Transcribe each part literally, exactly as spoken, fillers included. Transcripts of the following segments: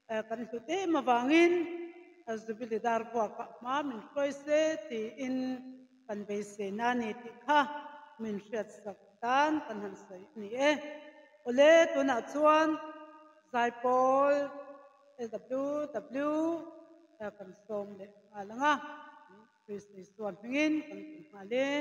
eh, kan hlut em avangin, eh, Jubilee dar vuaka hma min hruai se tiin kan beiseina ni tih kha min hriatsak dan kan han sawi ni e. Awle, tunah chuan Zaipawl S W W, eh, kan sawm leh nghal ang a, Krista Isuan hmingin kan tum nghal e.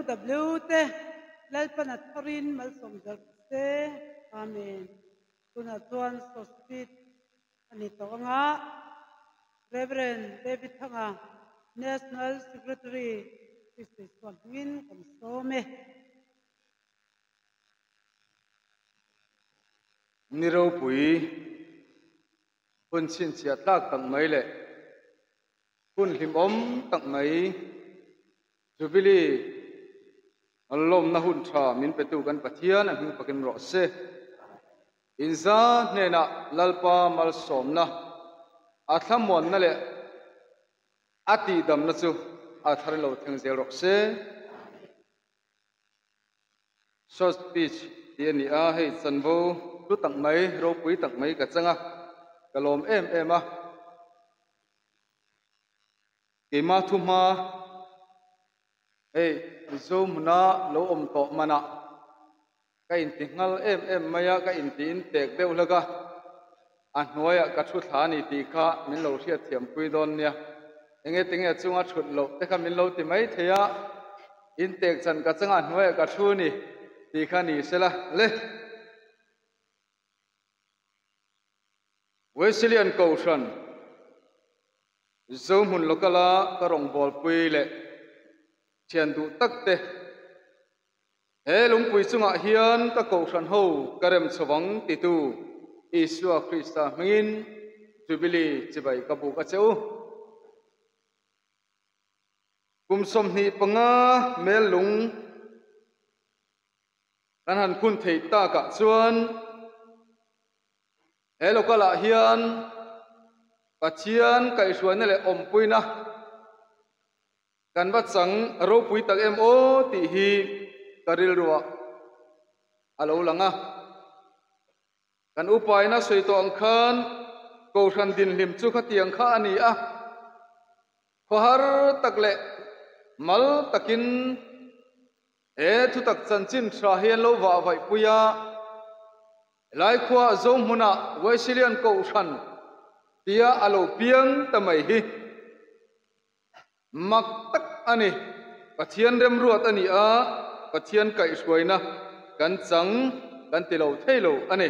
W te, Lalpan a tharin malsawm zel se. Amen. Tuna chuan SOSPIT a ni tawh anga, Reverend David Thanga, National Secretary, Krista Isua hmingin kan sawm e. Ni ropui, hun chhinchhiah tlak tak mai leh hun hlimawm tak mai, Jubilee lawmna hun ṭha min petu kan Pathian a hming pakin rawh se. Inza hnena Lalpa malsawmna, a thlamuanna leh a tihdamna chu a tharin lo thleng zel rawh se. Short speech ti a ni a, hei chanvo hlu tak mai, ropui tak mai ka chang a, ka lawm em em a. Keima thuhma, hei, Zohmuna lo awm tawh mana ka inti nghal em em mai a, ka inti intek deuh hlak a. A hnuaiah ka thu thla a ni tih kha min lo hriatthiampui dawn nia. Enge tinge chunga thut loh te kha min lo ti mai thei a. Intek chan ka chang a, hnuaiah ka thu a ni tih kha ni sela le. Wesleyan Kohhran, Zohmun Local-a ka rawngbawlpui leh ṭhian duh tak te, he lungpui chungah hian ka kohhran ho ka rem chho vang titu Isua Krista hmingin Jubilee chibai ka buk a che u. Kum sawmhnih panga mel lung kan han phun theih takah chuan, he local-ah hian Pathian kaihhruaina leh awmpuina kan va chang ropui tak em aw tih hi ka rilruah a lo lang a. Kan upaina sawi tawh ang khan, kohhran dinhlim chu khatiang kha a ni a. Khawhar tak leh mal takin he thutak chanchin ṭha hian lo vah vaihpui a, lai khua Zohmuna Wesleyan Kohhran tia a lo piang ta mai hi mak tak a ni. Pathian remruat a ni a, Pathian kaihhruaina kan chang kan ti lo thei lo a ni.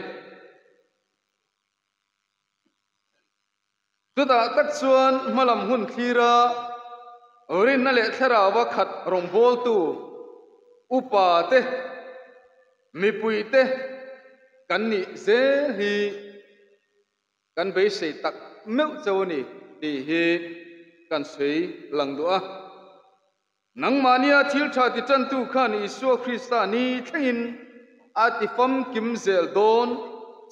Chutah tak chuan hmalam hun thlira rinna leh thlarauva khat rawngbawltu upa te, mipui te kan nih zel hi kan beisei tak meuh cheu a ni tih hi kan sawi lang duh a. Nangmahnia thil ṭha ti ṭantu khan Isua Krista ni thlengin a tifamkim zel dawn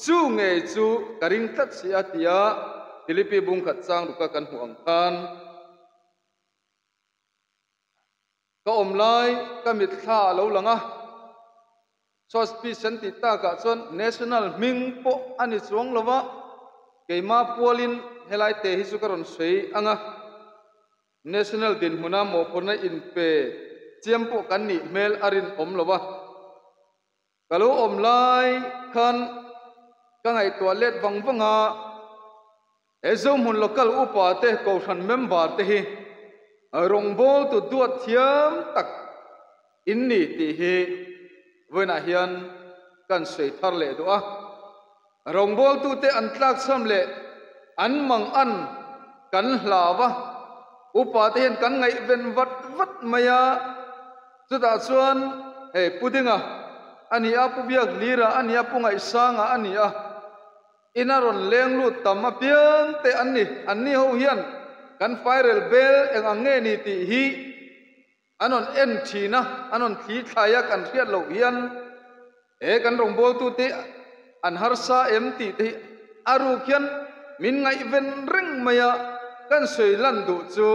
chu ngei chu ka ring tlat si a, tia Philippi bung khat chang ruka kan hmuh ang khan, ka awm lai ka mitthla a lo lang a. Short speech an tih takah chuan national hming pawh a ni chuang lo va, keima pualin helai te hi chu ka rawn sawi ang a. National dinhmuna mawhphurna inpe chiam pawh kan nih hmel a rinawm lo va. Ka lo awm lai khan ka ngaihtuah let vang vang a, he Zohmun Local upa te, kohhran member te hi rawngbawltu duat thiam tak in ni tih hi vawiinah hian kan sawi thar leh duh a. Rawngbawltute an tlakchham leh an mangan kan hlau a, upa te hian kan ngaihven vat vat mai a. Chutah chuan hei Pu Dinga a ni a, Pu Biaklira a ni a, Pu Ngaihsanga a ni a, in a rawn leng lut tam apiang te an ni. Anni ho hian kan fai rel bel eng ang nge ni tih hi an rawn en ṭhin a, an rawn thli thlai a, kan hriat loh hian he kan rawngbawltute an harsa em tih te hi a ruk hian min ngaihven reng mai a. Kan sawi lan duh chu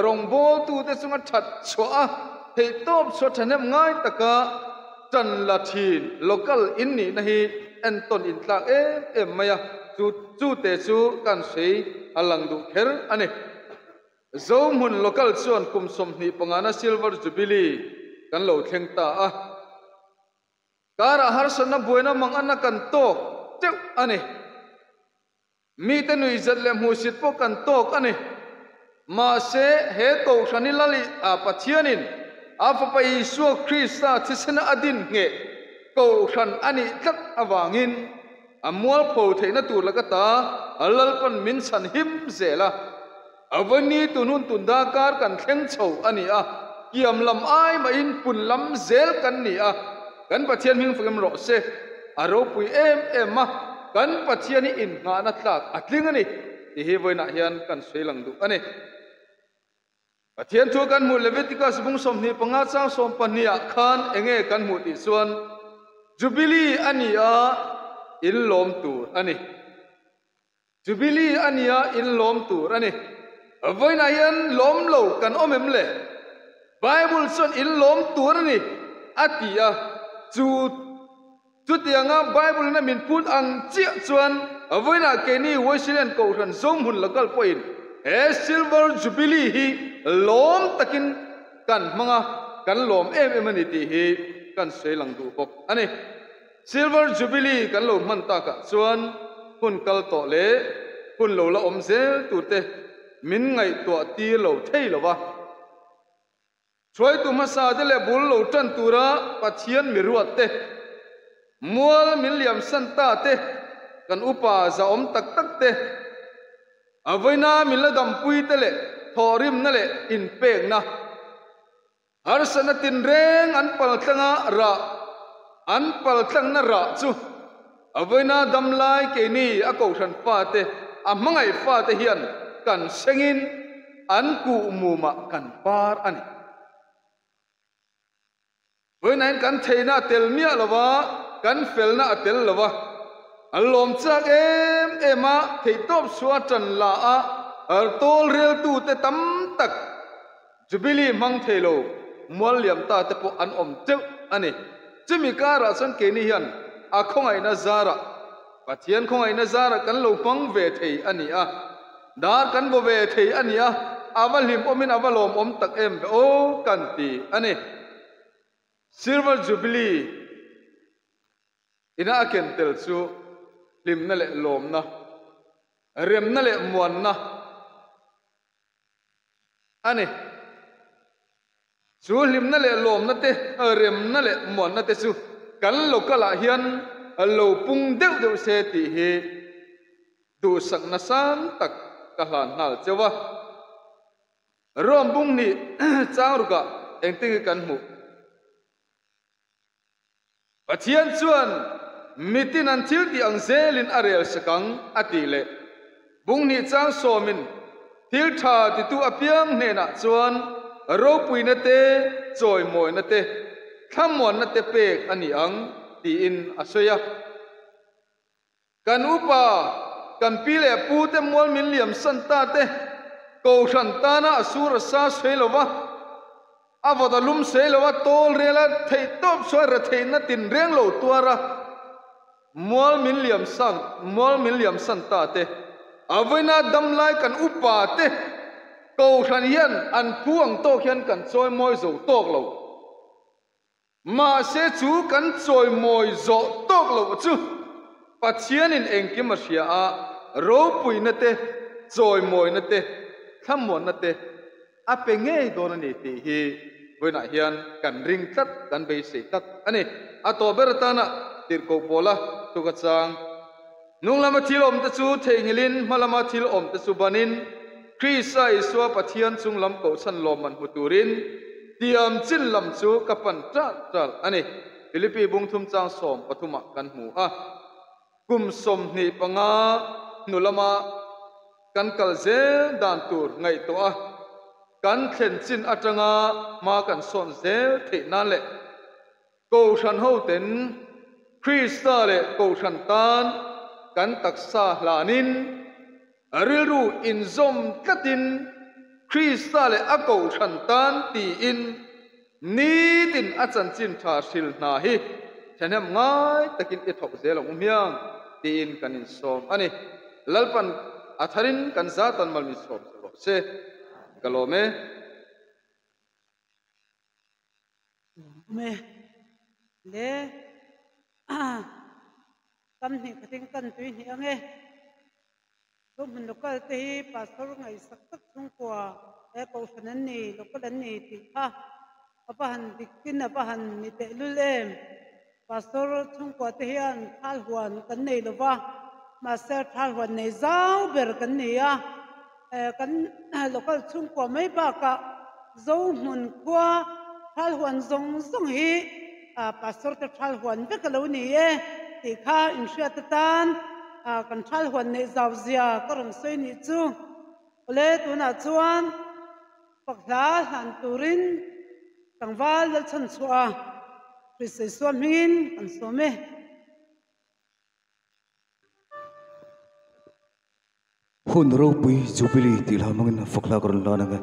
rawngbawltute chunga ṭhat chhuah a, theihtawp chhuah ṭhahnem ngai taka ṭan la ṭhin local in nihna hi entawn intlak em em mai a, chu, chute chu kan sawi a lang duh kher a ni. Zohmun Local chuan kum sawmhnih pangana Silver Jubilee kan lo thleng ta a. Karah harsatna buaina manganna kan tawk teuh a ni. Mite nuizat leh hmusit pawh kan tawk a ni. Mahse, he kohhran hi Lal i, a, Pathianin A Fapa Isua Krista thisena a din ngei kohran a nih tlat avangin a mualpho theina tur laka ta a Lalpan min chhan him zel a. A vawiin tun hun tun darkar kan thleng chho a ni a. Kiam lam ai mahin pun lam zel kan ni a. Kan Pathian hming fak em rawh se. A ropui em em a. Kan Pathian hi innghahna tlak a tling a ni. Ti hi vawiinah hian kan sawi lang duh a ni. Pathian thu kan hmuh Leviticus bung sawmhnih panga chang sawm pahnih ah khan eng nge kan hmuh tih chuan Jubilee a ni a, in lawm tur a ni. Jubilee a ni a, in lawm tur a ni. Vawiinah hian lawm lo kan awm em le? Bible chuan in lawm tur a ni a ti a. Chu Chutianga Bible-in a min phut ang chiah chuan, a vawiinah keini Wesleyan Kohhran Zohmun la kal pawhin he Silver Jubilee hi lawm takin kan hmang a, kan lawm em em a ni tih hi kan sawi lang duh bawk a ni. Silver Jubilee kan lo hman takah chuan hun kal tawh leh hun lo la awm zel tur te min ngaihtuah tir lo thei lo va. Hruaitu hmasa te leh bul lo ṭan tura Pathian mi ruat te, mual min liamsan ta te, kan upa zahawm tak tak te, a vawiina min la dampui te leh thawhrimna leh inpekna, harsatna tinreng an paltlanga rah, an paltlangna rah chu a vawiina damlai keini a kohhran fate, a hmangaih fate hian kan sengin an kuhmumah kan par a ni. Vawiinah hian kan theihna a tel miah lo va, kan felna a tel lo va. A lawm chak em em a, theihtawp chhuah ṭan la a, a tawlreltu te tam tak Jubilee hmang thei lo, mual liam ta te pawh an awm teuh a ni. Chumi karah chuan keini hian a khawngaihna zarah, Pathian khawngaihna zarah kan lo hmang ve thei a ni a. Dar kan vaw ve thei a ni a. A va hlim awmin a va lawm awm tak em ve aw kan ti a ni. Silver Jubilee ina a ken tel chu hlimna leh lawmna, remna leh muanna a ni. Chu hlimna leh lawmna te, remna leh muanna te chu kan lo kalah hian lo pung deuh deuh se tih hi duhsakna sang tak ka hlan nghal cheu a. Rom bung hnih chang rukah engtin nge kan hmuh? Pathian chuan, "Mitin an thil tih ang zelin a rel sak ang," a tih leh, bung hnih chang sawmin, "Thil ṭha titu apiang hnenah chuan ropuina te, chawimawina te, thlamuanna te pek a ni ang," tiin a sawi a. Kan upa, kan pi leh pu te mual min liamsan ta te, kohhran tana a sur a sa sawi lo va, a vawt a lum sawi lo va, tawlrela theihtawp chhuah retheihna tinreng lo tuara mual min liamsan, mual min liamsan ta te, a vawiina damlai kan upa te, kohhran hian an phu ang tawk hian kan chawimawi zo tawk lo. Mahse, chu kan chawimawi zawh tawk loh chu Pathianin engkim a hria a, ropuina te, chawimawina te, thlamuanna te a pe ngei dawn a ni tih hi vawiinah hian kan ring tlat, kan beisei tlat a ni. A tawp ber atana tirhkoh Paula thuka chang, Hnung lama thil awm te chu theihnghilhin, hma lama thil awm te chu banin, Krista Isua Pathian chung lam kohhran lawmman hmu turin tiam chin lam chu ka pan ṭal ṭal a ni. Philippi bung thum chang sawm pathumah kan hmu a. Kum sawmhnih panga hnu lama kan kal zel dan tur ngaihtuah a, kan thlen chin atanga hma kan sawn zel theih nan leh, kohhran ho ten Krista leh kohhran tan kan taksa hlanin, rilru inzawm tlatin Krista leh a kohhran tan tiin nitin a chanchin ṭha hril hna hi ṭhahnem ngai takin i thawk zel ang um hiang tiin kan insawm a ni. Lalpan a tharin kan za tan mal min sawm rawh se. Ka lawm e. Me. Le. Kan hnih khatin kan tui hnih ang e. Chu hmun local te hi pastor ngaihsak tak chhungkua, e, kohhran an ni, local an ni tih kha. a va han dikin a va han ni teh lul em. Pastor chhungkua te hian thal huan kan nei lo va, mahse thal huan nei zau ber kan ni a. Eh, kan local chhungkua mai bakah Zohmun khua thal huan zawng zawng hi, ah, pastor te thal huan vek a lo ni e, tih kha in hriat atan, ah, kan thal huan neih zau zia ka rawn sawi nih chu. Awle, tunah chuan fakhla hlan turin tlangval Lalchhanchhuah Krista Isua hmingin kan sawm e. Hun ropui Jubilee tih hla hmangin fakhla ka rawn hlan ang e.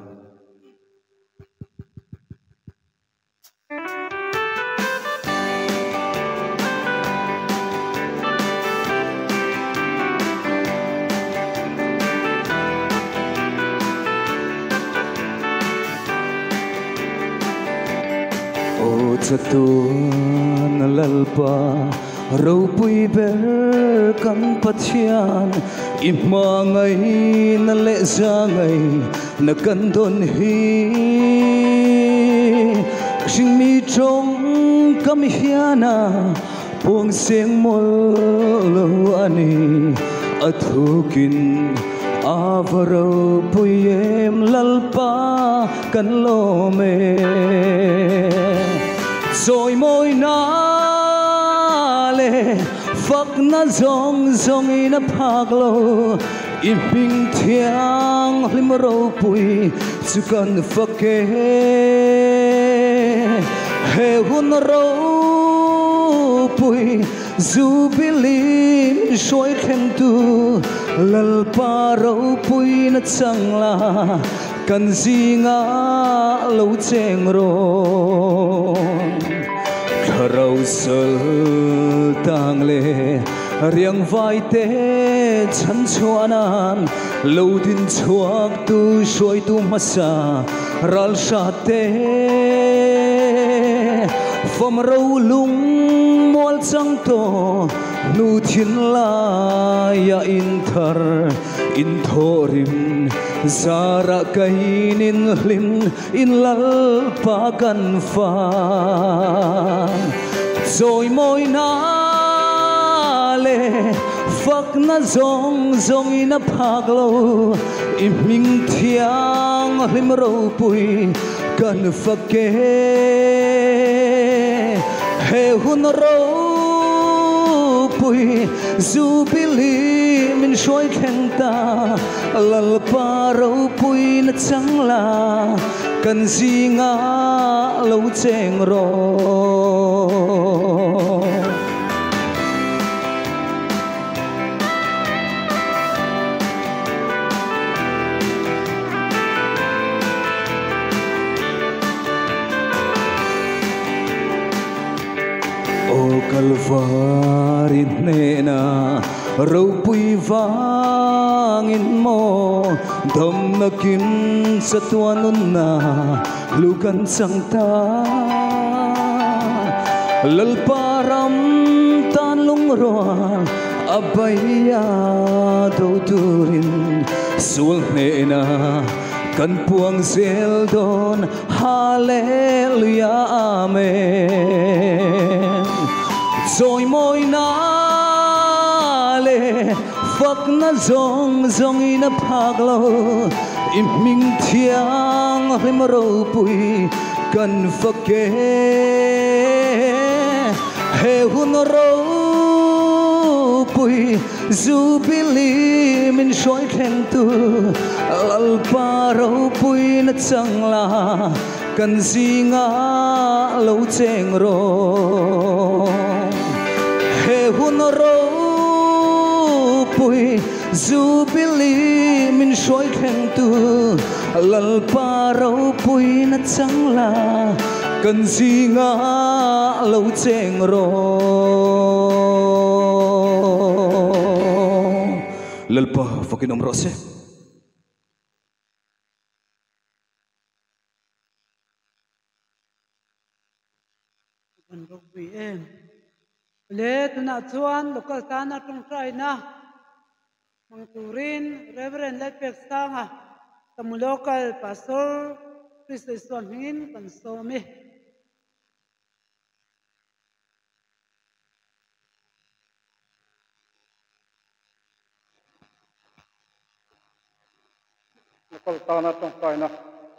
Aw chatuan Lalpa, ropui ber kan Pathian, i hmangaina leh zangaina kan dawn hi. Hringmi ṭawngkam hiana puang seng mawl lo a ni. A thukin a va ropui em Lalpa kan lawm e. Chawimawina le fakna zawng zawngin a phak lo, i hming thianghlim ropui chu kan fak e. He hun ropui Jubilee min hruai thlengtu, Lalpa ropuina chang la, kan zinga lo cheng rawh. Thlarau sal tang le riangvaite chhanchhuanan lo din chhuaktu hruaitu hmasa ralhrate, fam ro lungmual chang tawh, hnu thin laia inthar inthawhrim zara kainin hlim in Lalpa kan fak. Chawimawina le fakna zawng zawngin a phak lo, i hming thianghlim ropui kan fak e. He hun ropui Jubilee min hruai thleng ta, Lalpa ropuina chang la, kan zinga lo cheng rawh. Aw Kalvari hnena ropui vangin maw, damna kim chatuan nunna hlu kan chang ta. Lalpa ram tan lungrual a baia do turin, sual hnena kan puang zel dawn. Hallelujah, amen. Chawimawina le fakna zawng zawngin a phak lo, i hming thianghlim ropui kan fak e. He hun ropui Jubilee min hruai thlengtu, Lalpa ropuina chang la, kan zinga lo cheng rawh. He hun ropui Jubilee min hruai thlengtu, Lalpa ropuina chang la, kan zinga lo cheng rawh. Lalpa fakin awm rawh se. Kan ropui em. Le, tunah chuan local tana ṭawngṭaina hmang turin Reverend Lalpek Sanga, Tamu local Pastor, Krista Isua hmingin kan sawm e. Kal tana ṭawngṭaina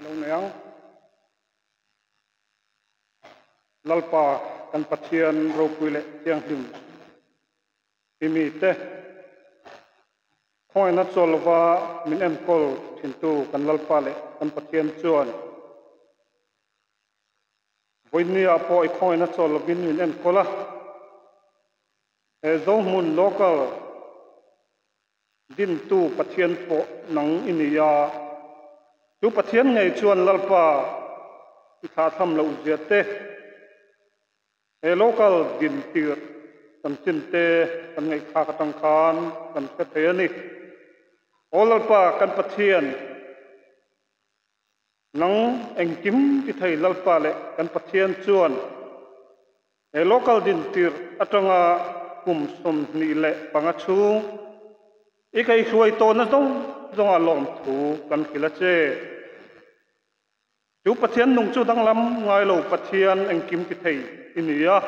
lo nei ang. Lalpa kan Pathian ropui le thianghlim i mi te, khawngaina chawl lova min enkawl ṭhintu kan Lalpa le kan Pathian chuan vawinia pawh i khawngaina chawl lovin min enkawl a. E, Zohmun local dintu Pathian pawh nang i ni a. Chu Pathian ngei chuan Lalpa i thlahthlam loh zia te, e, local din tir chanchin te kan ngaihthlak aṭang khan kan hre thei a ni. Aw Lalpa kan Pathian, nang engkim ti thei Lalpa le kan Pathian chuan, e, local din tir aṭanga kum sawmhnih leh panga chhung i kaihruai tawhna zawng zawnga lawmthu kan hril a che. Chu Pathian nung chu danglam ngai lo Pathian engkim ti thei i ni a.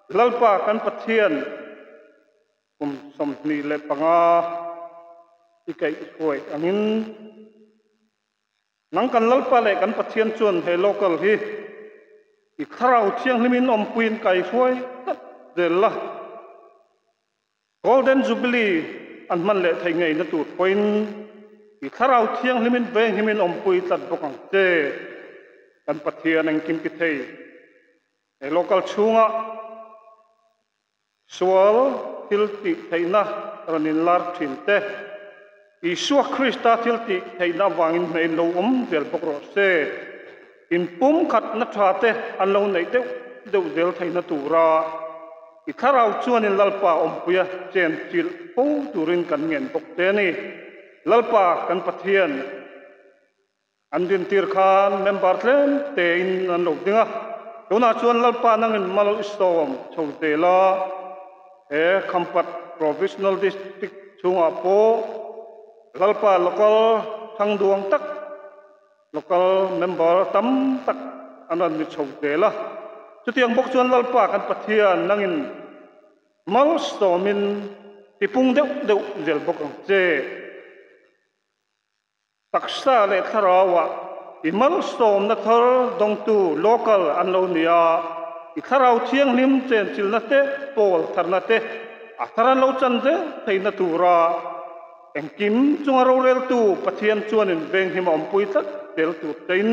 Lalpa kan Pathian, kum sawmhnih leh panga i kaihruai angin, nang kan Lalpa le kan Pathian chuan he local hi i Thlarau Thianghlimin awmpuiin kaihruai tlat zel la. Golden Jubilee an hman leh thei ngaina tur pawhin i Thlarau Thianghlimin venghlimin awmpui tlat bawk ang che. Kan Pathian engkim ti thei, e, local chhunga sual thil tih theihna rawn inlar ṭhin te, Isua Krista thil tih theihna avangin hmeiin lo awm zel bawk rawh se. Inpumkhatna ṭha te an lo neih deuh deuh zel theihna tura i Thlarau chuan in Lalpa awmpuia chenchilh fo turin kan ngen bawk che a ni. Lalpa kan Pathian, an din tir khan member tlem tein an lo ding a. Tunah chuan Lalpa nangin mal i sawm chho zel a. E, Khampat Provisional District chhungah pawh Lalpa local thangduang tak, local member tam tak an rawn ni chho zel a. Chutiang bawk chuan Lalpa kan Pathian nangin mal sawmin tipung deuh deuh zel bawk ang che. Taksa leh thlarauah i malsawmna thar dawngtu local an lo ni a, i Thlarau Thianghlim chenchilhna te, pawl tharna te a thar an lo chan zel theihna tura engkim chunga roreltu Pathian chuan in venghlim a awmpui tlat zel tur tein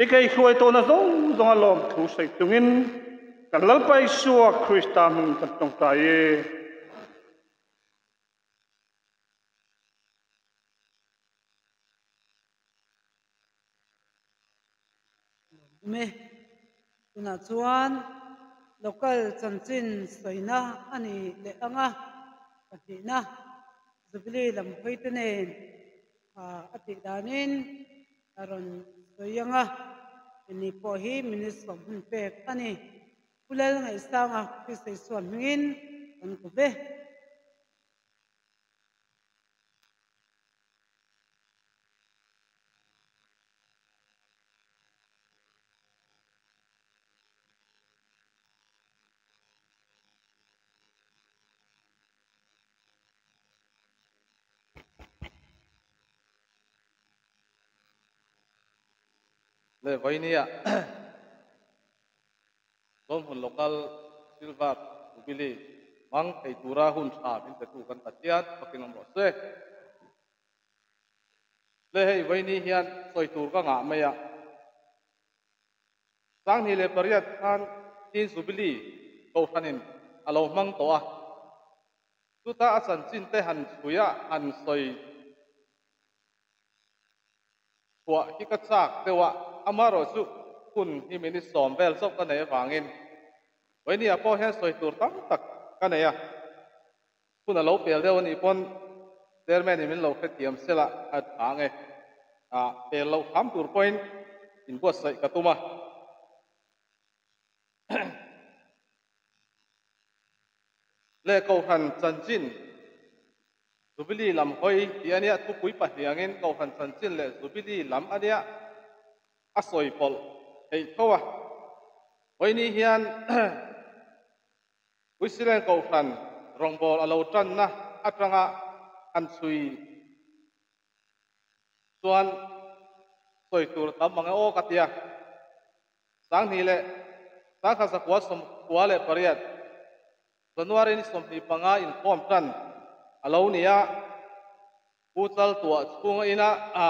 i kaihruai tawhna zawng zawnga lawmthu sawi chungin kan Lalpa Isua Krista hmingin kan ṭawngṭai e. Awm e. Tunah chuan local chanchin sawina a ni leh ang a, pahnihna Jubilee lam hawi te nen, a, a tih danin a rawn sawi ang a, keini pawh hi minute sawm hun pek a ni. Pu Lalngaihsanga Krista Isua hmingin kan ko ve. Le, vawinia Zohmun local Silver Jubilee hmang thei tura hun ṭha min petu kan Pathian, fakin awm rawh se. Le, hei vawinia hian sawi tur ka ngah mai a. Sanghnih leh pariat khan Tin Jubilee kohranin a lo hmang tawh a. Chuta a chanchin te han chhui a, han sawi chhuah hi ka chak deuh a, amaherawhchu hun hi minute sawm vel zawk ka nei avangin, vawinia pawh hian sawi tur tam tak ka nei a. Hun a lo pel deuh a nih pawn, Chairman-in min lo hrethiam sela, a ṭha ang e. A, pel lo tham tur pawhin inbuatsaih ka tum a. Le, kohran chanchin Jubilee lam hawi tih a nia, thupui pahnih angin kohran chanchin leh Jubilee lam a nia, a sawi pawlh theih tho a. Vawinia hian Uisilen kohran rawngbawl a lo ṭanna aṭanga han chhui chuan sawi tur tam ang e aw ka tia. Sanghni le, sangkhat zakua sawmkua le pariat, January ni sawmhnih panga inkhawm ṭan a lo ni a, Pu Chaltuah chhunga ina a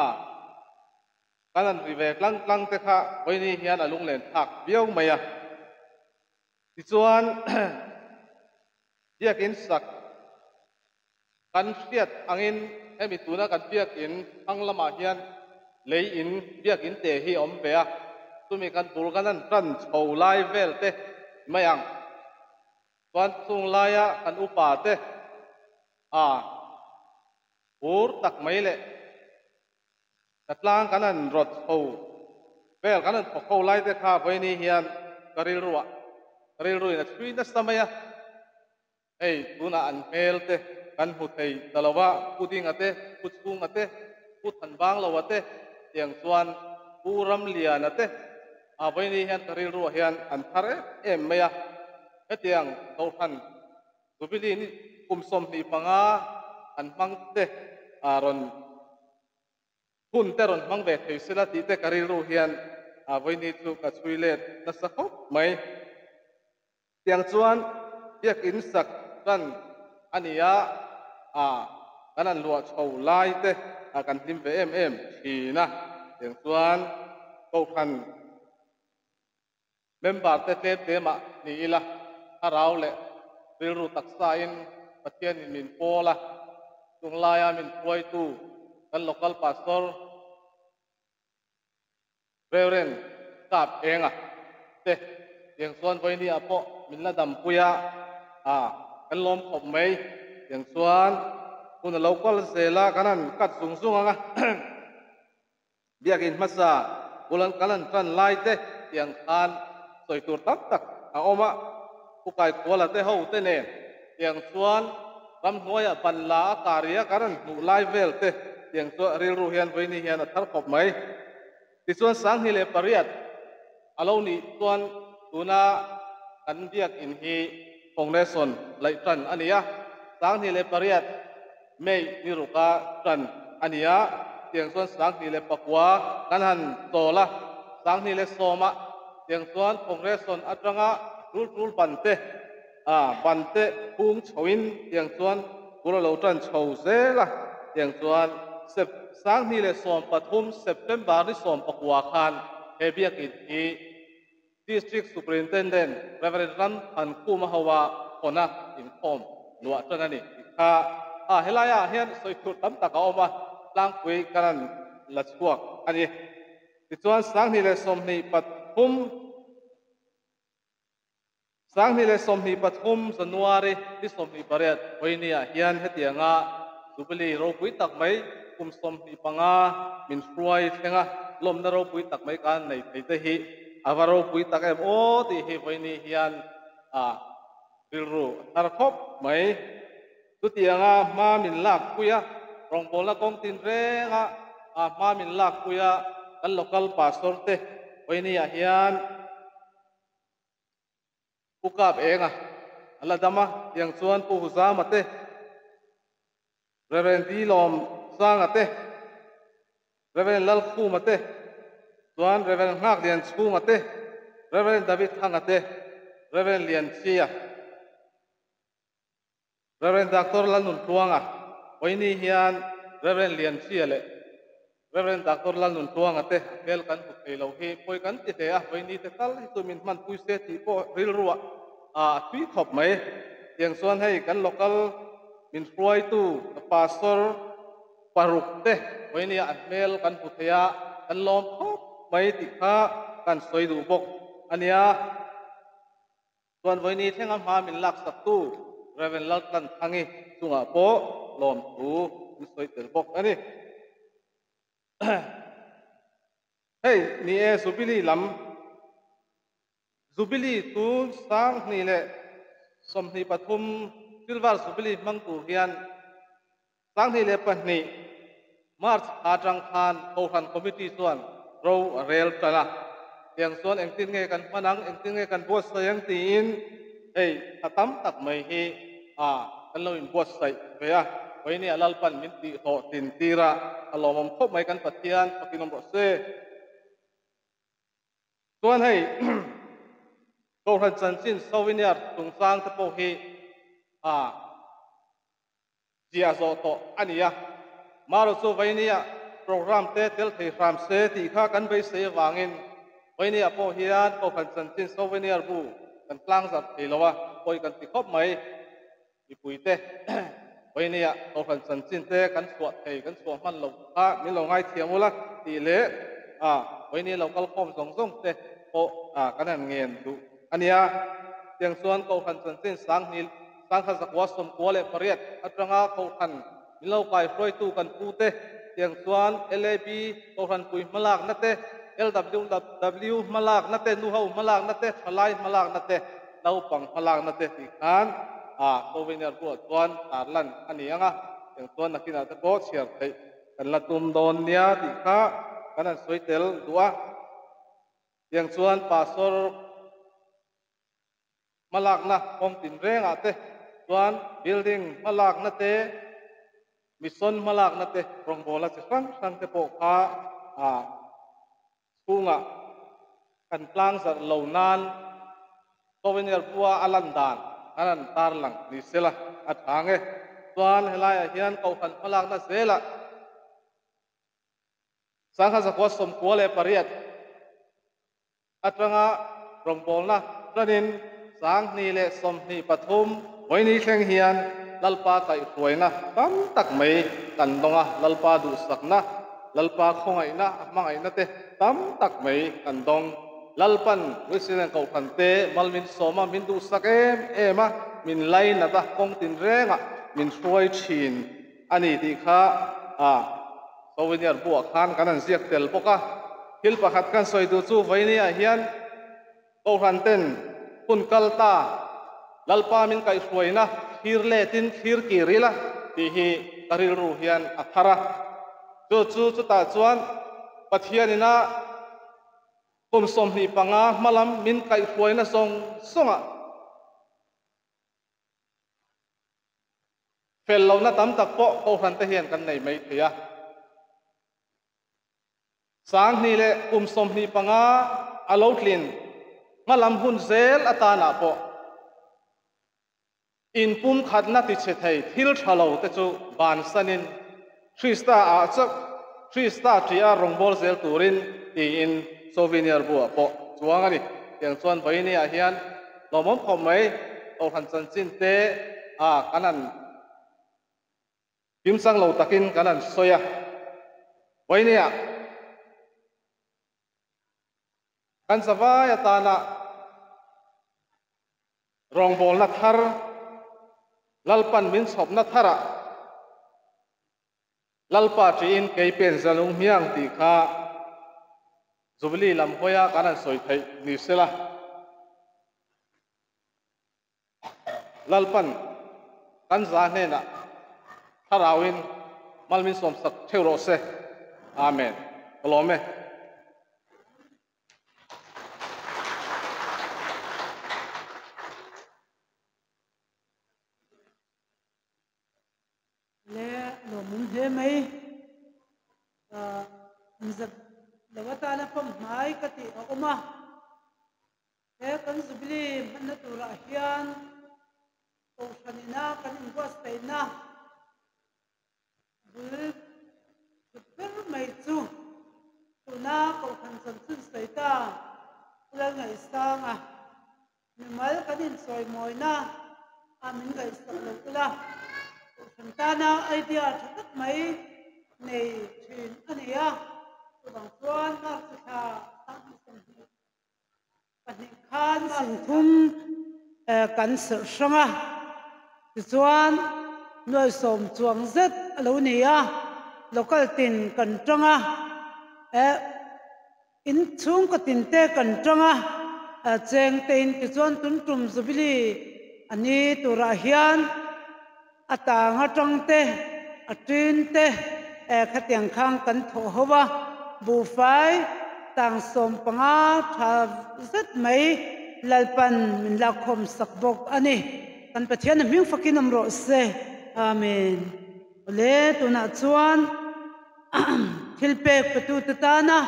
kan an ri ve tlang tlang te kha vawiin hian a lunglen thlak viau mai a. Tichuan, biak in sak kan hriat angin, hemi tuna kan biak in hmang lamah hian lei in biak in te hi a awm ve a, chumi kan bul kan an ṭan chho lai vel te mai ang. Chuan chung laia kan upa te, a, bur tak mai leh, ka tlang kan an rawt chho vel, kan an thawk ho lai te kha vawiin hian ka rilru a, ka rilru in a chhui nasa mai a. Hei, tuna an hmel te kan hmu thei ta lo a, Pu Dinga te, Pu Chhunga te, Pu Thanbangloa te, tiang chuan Pu Ramliana te, a, vawiin hian ka rilru ah hian an thar em em mai a. Hetiang Kohhran Jubilee ni kum sawmhnih panga an hmang te, a, rawn hun te rawn hmang ve thei sela tih te ka rilru hian, a, vawiin chu ka chhui let nasa khawp mai. Tiang chuan biak in sak ṭan a ni a, a, kan an luah chho lai te, a, kan hlim ve em em ṭhin a. Tiang chuan Kohhran member te tlem tlem a ni ila, a rau leh rilru taksa in Pathian in min pawl a, chung laia min hruaitu kan local pastor Reverend Kap Enga te, tiang chuan vawiin a pawh min la dampui a, a, kan lawm khawp mai. Tiang chuan hun a lo kal zela kan an kat zung zung ang a. Biak in hmasa bul an kan an ṭan lai te tiang khan sawi tur tam tak a awm a, Pu Kaikuala te ho te nen, tiang chuan ramhnuaia ban la a kar ria kan an hmuh lai vel te, tiang chuan rilru hian vawiin hian a thar khawp mai. Tichuan, sanghni leh pariat a lo nih chuan tuna kan biak in hi foundation laih ṭan a ni a, sanghni leh pariat May ni ruka ṭan a ni a, tiang chuan sanghni leh pakua kan han chawl a, sanghni leh sawma tiang chuan foundation aṭanga tul tul ban te, a, ban te hung chhoin tiang chuan bul a lo ṭan chho zel a, tiang chuan Sep-, sanghni leh sawm pathum September ni sawm pakua khan he biak in hi District Superintendent Reverend Ramthankhuma hoa hawna inkhawm luah ṭan a ni tih kha. A, helaia hian sawi tur tam tak a awm a, tlangpui kan an la chhuak a ni. Tichuan, sanghni leh sawmhnih pathum, sanghni leh sawmhnih pathum January ni sawmhnih pariat vawiin ah hian hetianga Jubilee ropui tak mai, kum sawmhnih panga min hruai thlenga lawmna ropui tak mai kan nei thei te hi a va ropui tak em aw tih hi vawiin hian, a, rilru a thar khawp mai. Chutianga hma min lakpui a, rawngbawlna kawng tin renga, a, hma min lakpui a, kan local pastor te vawiin ah hian Pu Kap Enga a la dam a, tiang chuan Pu Huzama te, Reverend Dilawmsanga te, Reverend Lalkhuma te, chuan Reverend Nghaklianchhunga te, Reverend David Thanga te, Reverend Lianchia, Reverend Doctor Lalnuntluanga, vawiin hian Reverend Lianchia leh Reverend Doctor Lalnuntluanga te hmel kan hmu thei lo hi pawi kan ti hle a, vawiin te tal hi chu min hmanpui se tih pawh rilru ah a thui khawp mai. Tiang chuan hei kan local min hruaitu pastor paruk te vawiin ah an hmel kan hmu thei a, kan lawm khawp mai tih kha kan sawi duh bawk a nia. Chuan vawiin thlenga hma min laksaktu Reverend Laltanthangi chungah pawh lawmthu min sawi tel bawk a ni. Hei, ni e, Jubilee lam. Jubilee chu sanghni leh sawmhnih pathum Silver Jubilee hmang tur hian sanghni leh pahnih March kha aṭang khan Kohhran Committee chuan ro a rel ṭan a. Tiang chuan engtin nge kan hman ang, engtin nge kan buatsaih ang tiin hei, a tam tak mai hi, a, kan lo inbuatsaih ve a. Vawinia Lalpan min tih hlawh tin tira a lawmawm khawp mai kan Pathian, fakin awm rawh se. Chuan hei, Kohhran chanchin souvenir chungchang te pawh hi, a, zia zawh tawh a ni a. Maro chu vawinia program te tel thei hram se tih kha kan beisei avangin, vawinia pawh hian Kohhran chanchin souvenir bu kan tlang zarh thei lo a, pawi kan ti khawp mai. Mipui te, vawinia Kohhran chanchin te kan chhuah thei, kan chhuah hman lo kha min lo ngaithiam ula tih leh, a, vawinia lo kal khawm zawng zawng te pawh, a, kan han ngen duh a nia. Tiang chuan Kohhran chanchin sang hni, sangkhat zakua sawmkua leh pariat atanga Kohhran min lo kaihruaitu kan pu te, tiang chuan L A B Kohhranpui hmalakna te, L W W hmalakna te, nuho hmalakna te, thalai hmalakna te, naupang hmalakna te tih khan, a, souvenir buah chuan tarlan a ni ang a, tiang chuan nakinah te pawh chhiar theih kan la tum dawn nia tih kha kan han sawi tel duh a. Tiang chuan pastor hmalakna kawng tinrengah te, chuan building hmalakna te, mission hmalakna te, rawngbawlna chi hrang hrang te pawh kha, a, chhungah kan tlang zarh lo nan, souvenir bua a lan dan an han tarlang ni sela a ṭha ang e. Chuan helaiah hian Kohhran hmalakna zela sangkhat zakua sawmkua leh pariat atanga rawngbawlna ṭanin sanghni leh sawmhni pathum vawini thleng hian Lalpa kaihruaina tam tak mai kan dawng a, Lalpa duhsakna, Lalpa khawngaihna, a hmangaihna te tam tak mai kan dawng. Lalpan Wesleyan Kohhran te mal min sawm a, min duhsak em em a, min lainat a, kawng tinrengah min hruai ṭhin a ni tih kha, a, souvenir buah khan kan han ziak tel bawk a. Thil pakhat kan sawi duh chu, vawinia hian Kohhran ten hun kal ta, Lalpa min kaihruaina thlir letin thlir kir ila tih hi ka rilru hian a thar a. Chu chu chutah chuan Pathianin a kum sawmhnih panga hmalam min kaihruaina zawng zawngah fel lohna tam tak pawh Kohhran te hian kan nei mai thei a. Sanghni leh kum sawmhnih panga a lo tlin hmalam hun zel atan ah pawh inpumkhatna tichhe thei thil ṭha lo te chu bansanin Krista ah chauh, Krista ṭia rawngbawl zel turin tiin souvenir buah pawh chuang a ni. Tiang chuan vawinia hian lawmawm khawp mai, Kohhran chanchin te, a, kan han kimchang lo takin kan han sawi a. Vawinia kan zavai atana rawngbawlna thar, Lalpan min chhawpna thara Lalpa ṭiin kei pen zalung hmiang tih kha Jubilee lam hawia kan han sawi theih ni sela. Lalpan kan za hnena tharauin mal min sawmsak theu rawh se. Amen. Ka lawm e. Le lawmum hle mai. Ah, inzat lo atana pawm hmai ka tih a awm a. He kan Jubilee hmanna turah hian Kohhranina kan inbuatsaihna bul thut ber mai chu tuna Kohhran chanchin sawi ta Pu Lalngaihsanga mimal kan inchawimawina a min ngaihsak lo ula, Kohhran tana idea ṭha tak mai nei ṭhin a ni a. Chuvang chuan March thla sanghnih sawmhnih pahnih khan March thum, eh, kan serh hrang a. Tichuan nuai sawm chuang zet a lo ni a, local tin kan ṭang a. Eh, In chhungkaw tin te kan ṭang a, a, cheng tein tichuan tun ṭum Jubilee a ni turah hian a tang aṭang te, a ṭin te, e, khatiang khan kan thawh ho a, buhfai tang sawm panga ṭha zet mai Lalpan min lakkhawm sak bawk a ni. Kan Pathian a hming fakin awm rawh se. Amen. Le tunah chuan thilpek petu te tana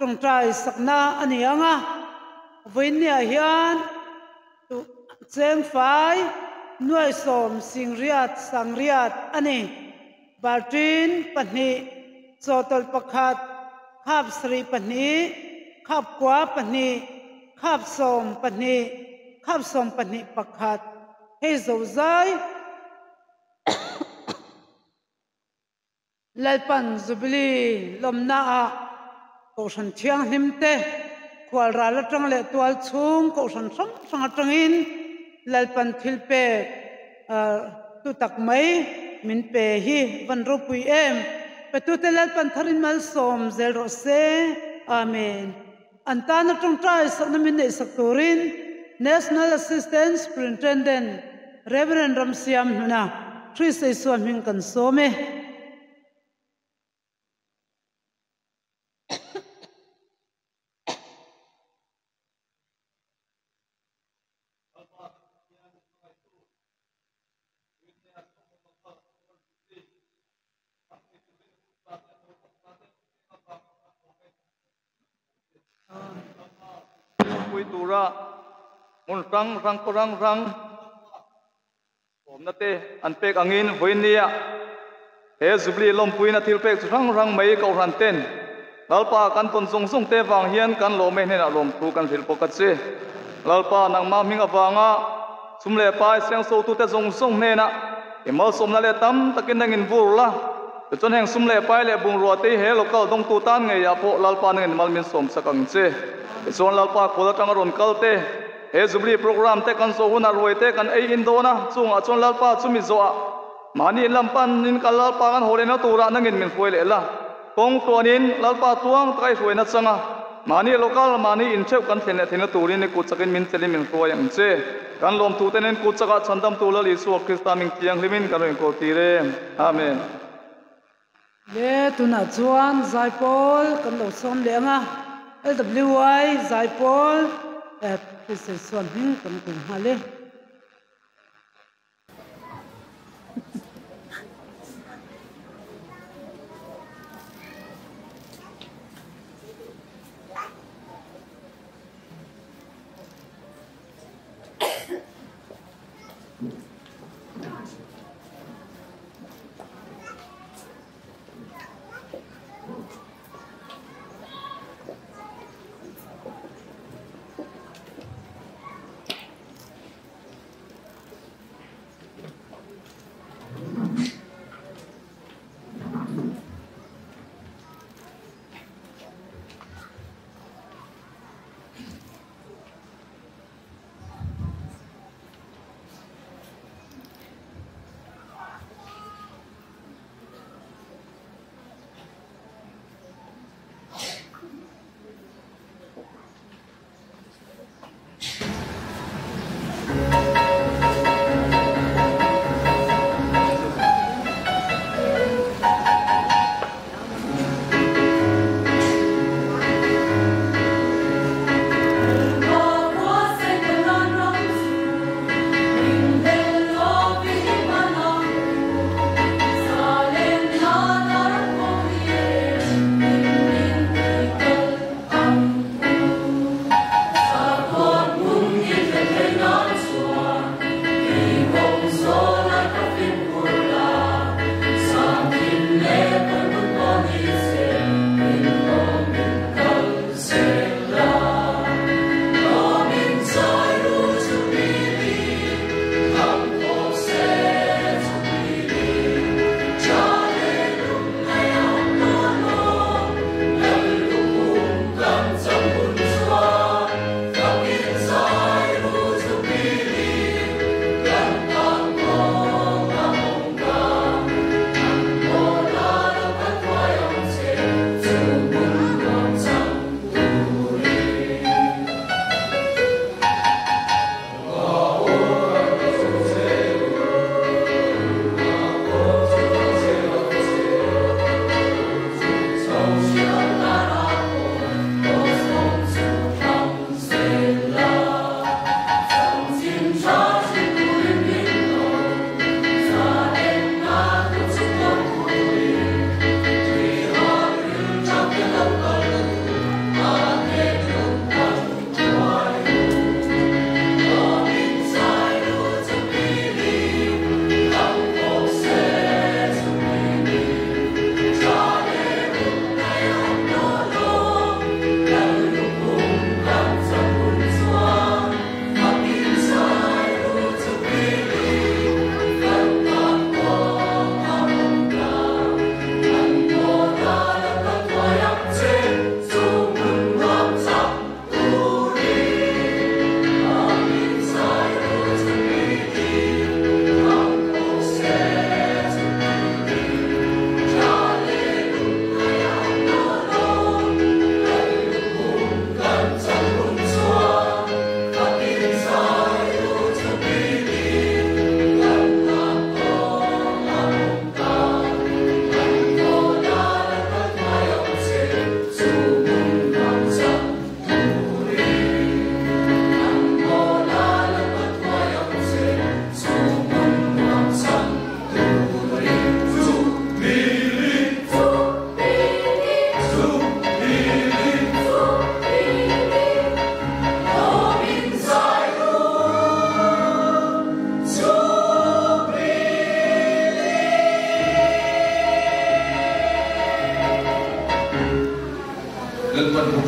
ṭawngṭai sakna a ni ang a. Vawinia hian tu chengfai nuai sawm singriat sangriat a ni. Baltin pahnih, chawtawlh pakhat, khap sarih pahnih, khap kua pahnih, khap sawm pahnih, khap sawm pahnih pakhat. Hei zozai Lalpan Jubilee lawmna ah kohhran thianghlim te, khual ral aṭang leh tual chhung kohhran hrang hrang aṭangin Lalpan thilpek, ah, tu tak mai min pe hi van ropui em. Petute Lalpan tharin malsawm zel rawh se. Amen. An tana ṭawngṭai sakna min neih sak turin National Assistant Superintendent Reverend Ramsiam hnuna Krista Isua hming kan sawm e. Pui tura hmun hrang hrang, khaw hrang hrang sawmna te an pek angin vawinia he Jubilee lawmpuina thilpek chu hrang hrang mai kohhran ten Lalpa kan tawn zawng zawng te vang hian kan lawm e, hnenah lawmthu kan hril bawk a che. Lalpa, nangma hming avanga sum leh pai seng sotute zawng zawng hnena i malsawmna leh tam takin nangin vur la. Tichuan heng sum leh pai leh bungrua te he local dawngtu tan ngeiah pawh Lalpa nangin mal min sawm sak ang che. Tichuan Lalpa, khual aṭanga rawn kal te, he Jubilee program te kan zawh hunah ruai te kan ei in dawn a, chungah chuan Lalpa, chumi zawhah mahni in lam panin kan Lalpa kan haw lehna turah nangin min hruai leh la. Kawng tluanin Lalpa, tuang taka i hruaina changa mahni local mahni in theuh kan thlen leh thlenna turin i kut chakin min thlelin min hruai ang che. Kan lawmthu te nen kut chakah chhandamtu Lal Isua Krista hming thianghlimin kan rawn inkawl tir e. Amen. Le tunah chuan zaipawl kan lo sawm leh ang a, L W I zaipawl, eh, Krista Isua hming kan kung nghal e.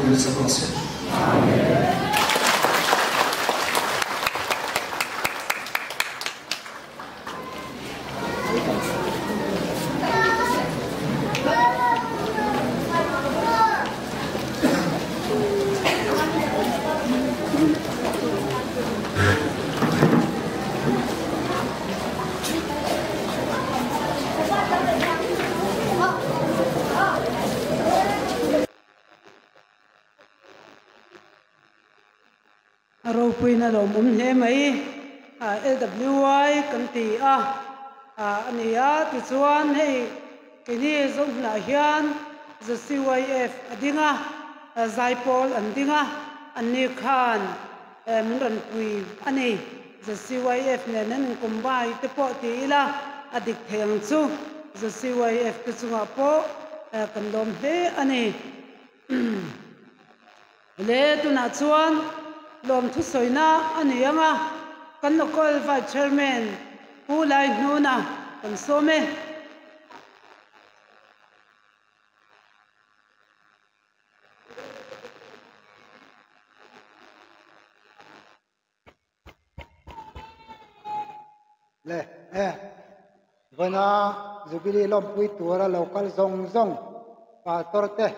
Amen. A ropuina lawmum hle mai, a, L W I kan ti a, a, a ni a, tichuan hei keini Zohmunah hian Z C Y F a ding a, a, zai pawl an ding a, anni khan, e, min rawn pui a ni. Z C Y F nen an inkum bai te pawh ti ila a dik thei ang chu, Z C Y F te chungah pawh, e, kan lawm hle a ni. Le tunah chuan lawmthu sawina a ni ang a, kan local vice chairman Pu Laihnuna kan sawm e. Le, eh, vawiina Jubilee lawmpui tura lo kal zawng zawng, pastor te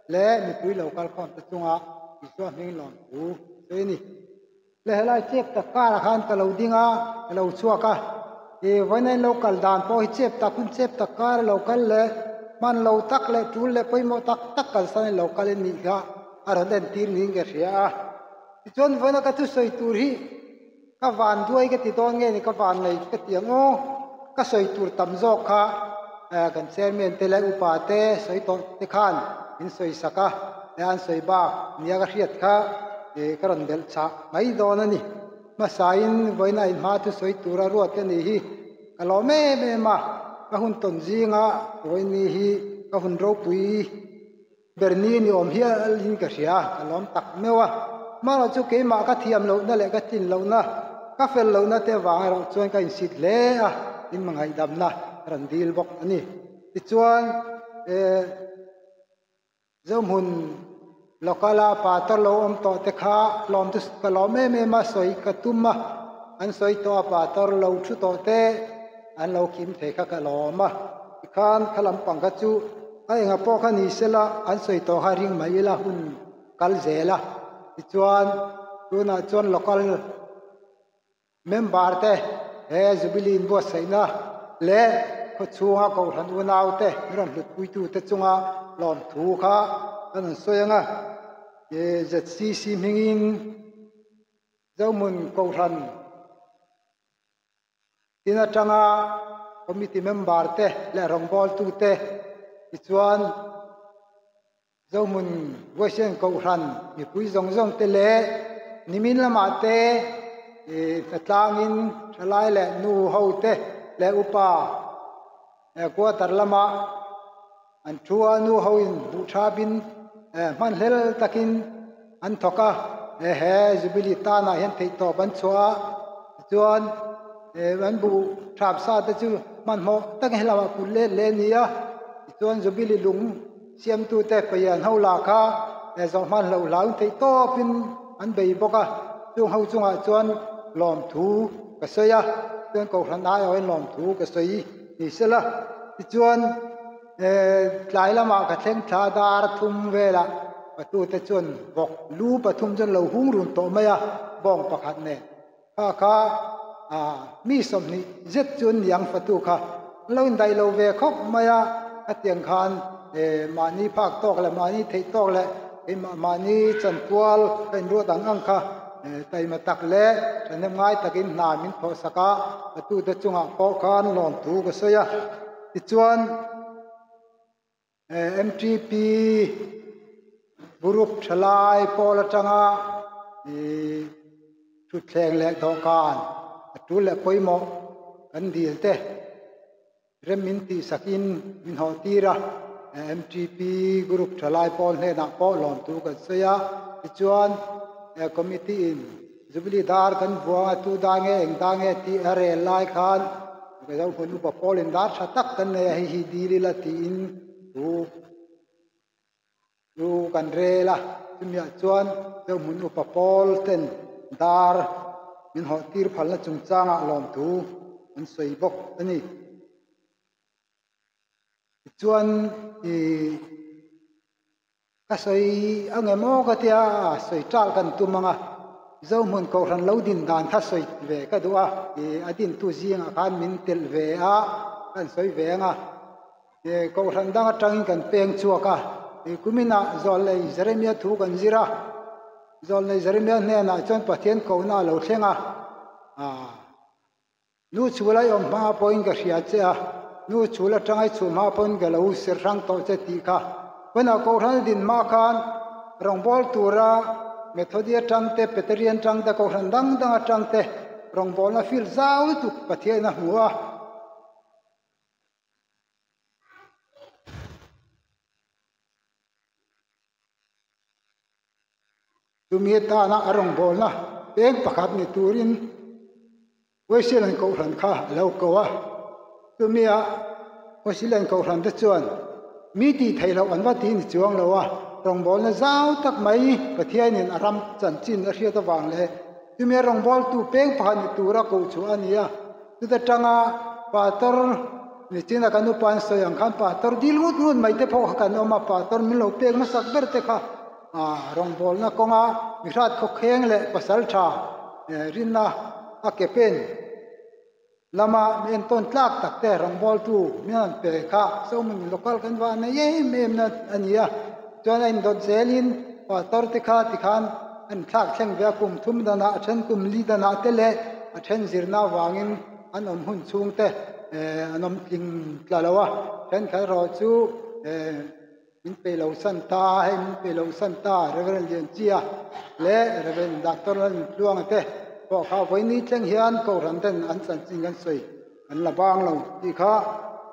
le mipui lo kal khawm te chunga Isua hming lawmthu sawi a ni. Le helai chep tak kara khan ka lo ding a, ka lo chhuak a. E, vawiina in lo kal dan pawh hi chep tak hun chep tak kara lo kal le, hman lo tak le, tul le pawimawh tak tak kalsan in lo kal in nih kha a rawn entir niin ka hria a. Tichuan vawiina ka thusawi tur hi ka van duai ka ti dawn nge ni, ka van nei ka ti ang aw. Ka sawi tur tam zawk kha, eh, kan chairman te le upa te sawi tawh te khan in sawi sak a, eh, an sawi bak nia ka hriat kha, eh, ka rawn belh chhah mai dawn a ni. Hmasain vawiina in hma thusawi tura ruat ka nih hi ka lawm em em a, ka hun tawn zinga vawiina hi ka hun ropui ber ni ni awm hial in ka hria, ka lawm tak meuh a. Amaherawhchu keimah ka thiam lohna leh ka tlin lohna, ka fel lohna te vang erawh chuan ka insit hle a, in hmangaih damna ka rawn dil bawk a ni. Tichuan, eh, Zohmun local-a pastor lo awm tawh te kha lawmthu ka lawm em em a, sawi ka tum a, an sawi tawh a, pastor lo thu tawh te an lo kim thei kha ka lawm a. Tikhan kha lampang kha chu a enga pawh kha ni sela, an sawi tawh kha ring mai ila hun kal zel a. Tichuan, tunah chuan local member te, he Jubilee inbuatsaihna leh khaw chhunga kohhran unau te, mi rawn hlutpuitu te chunga lawmthu kha kan han sawi ang a. E, Z C C hmingin Zohmun kohhran tin aṭanga committee member te leh rawngbawltu te, tichuan Zohmun Vawisun kohhran mipui zawng zawng te leh nimin lamah te, eh, hnatlangin ṭhalai leh nu ho te leh upa, eh, quarter lama an thu a, nu ho in duh ṭha bin, eh, hmanhlel takin an thawk a, eh, he Jubilee tana hian theihtawp an chhuah a, tichuan, eh, an buh ṭhap sa te chu hmanhmawh takin he lamah put let leh a ni a, tichuan Jubilee lung siamtute pawian ho la kha, eh, zawh hman lo hlau theihtawpin an bei bawk a, chung ho chungah chuan lawmthu ka sawi a, chuan kohhran aiawhin lawmthu ka sawi ni sela. Tichuan, eh, tlai lamah ka thleng thla dar thum vela patute chuan vawk lu pathum chuan lo hung run tawh mai a, bawng pakhat nen. Kha kha, a, mi sawmhnih zet chu an ni ang fatu kha. An lo indaih lo ve khawp mai a, a tiang khan, eh, mahni phak tawk leh, mahni theih tawk leh, keimah mahni chanpual ka inruat ang ang kha, eh, taima tak leh, thahnem ngai takin hna min thawh sak a, fatute chungah pawh khan lawmthu ka sawi a. Tichuan, eh, M T P group ṭhalai pawl aṭanga, eh, thutthleng leh dawhkan, a tul leh pawimawh kan dil te rem min tihsakin min hawh tir a, eh, M T P group ṭhalai pawl hnenah pawh lawmthu kan sawi a. Tichuan, eh, committee-in Jubilee dar kan vuang a, tu dar nge eng dar nge tih a rel lai khan, ka Zohmun upa pawlin dar ṭha tak kan nei a, hei hi dil ila tiin thu chu kan rel a, chumi ah chuan Zohmun upa pawl ten dar min hawh tir phalna chungchanga lawmthu an sawi bawk a ni. Tichuan, i, ka sawi ang em aw ka tia, sawi tal kan tum ang a. Zohmun kohhran lo din dan kha sawi ve ka duh a, i, a dintu zingah khan min tel ve a, kan sawi ve ang a. E, kohhran dang aṭangin kan peng chhuak a. E, kuminah Zawlnei Jeremia thu kan zir a. Zawlnei Jeremia hnenah chuan Pathian kona a lo thleng a. A, nu chhula i awm hma pawhin ka hria che a. Nu chhul aṭanga i chhum hma pawhin ka lo ser hrang tawh che tih kha. Pawnah kohhran din hma khan rawngbawl tura Methodi aṭang te, Presbyterian aṭang te, kohhran dang dang aṭang te rawngbawlna field zau lutuk Pathian a hmu a. Chumi tana a rawngbawlna peng pakhat ni turin Wesleyan kohhran kha a lo ko a. Chumi a Wesleyan kohhran te chuan mi tih theih loh an va ti ni chuang lo a, rawngbawlna zau tak mai Pathianin a ram chanchin a hriat avang leh chumi a rawngbawltu peng pakhat ni tura ko chhuah a ni a. Chuta tanga pastor, nichina kan upain sawi ang khan pastor dil ngut ngut mai te pawh kha kan awm a, pastor min lo pek hmasak ber te kha, a, rawngbawlna kawnga mi hrat khawkheng leh pasalṭha, eh, rinna a ke pen lama mi entawn tlak tak te rawngbawltu min han pe kha Zohmun local kan va nei em em na a ni a. Chuan a indawt zelin pastor te kha tikhan an thlak thleng ve a, kum thum dana, a ṭhen kum li dana te leh a ṭhen zirna avangin an awm hun chhung te, eh, an awm tling tla lo a. Ṭhenkhat erawh chu, eh, min pe lo san ta, hei min pe lo san ta, Reverend Lianchia leh Reverend Doctor Lalnuntluanga te pawh kha vawiin ni thleng hian kohhran ten an chanchin kan sawi kan la bang lo tih kha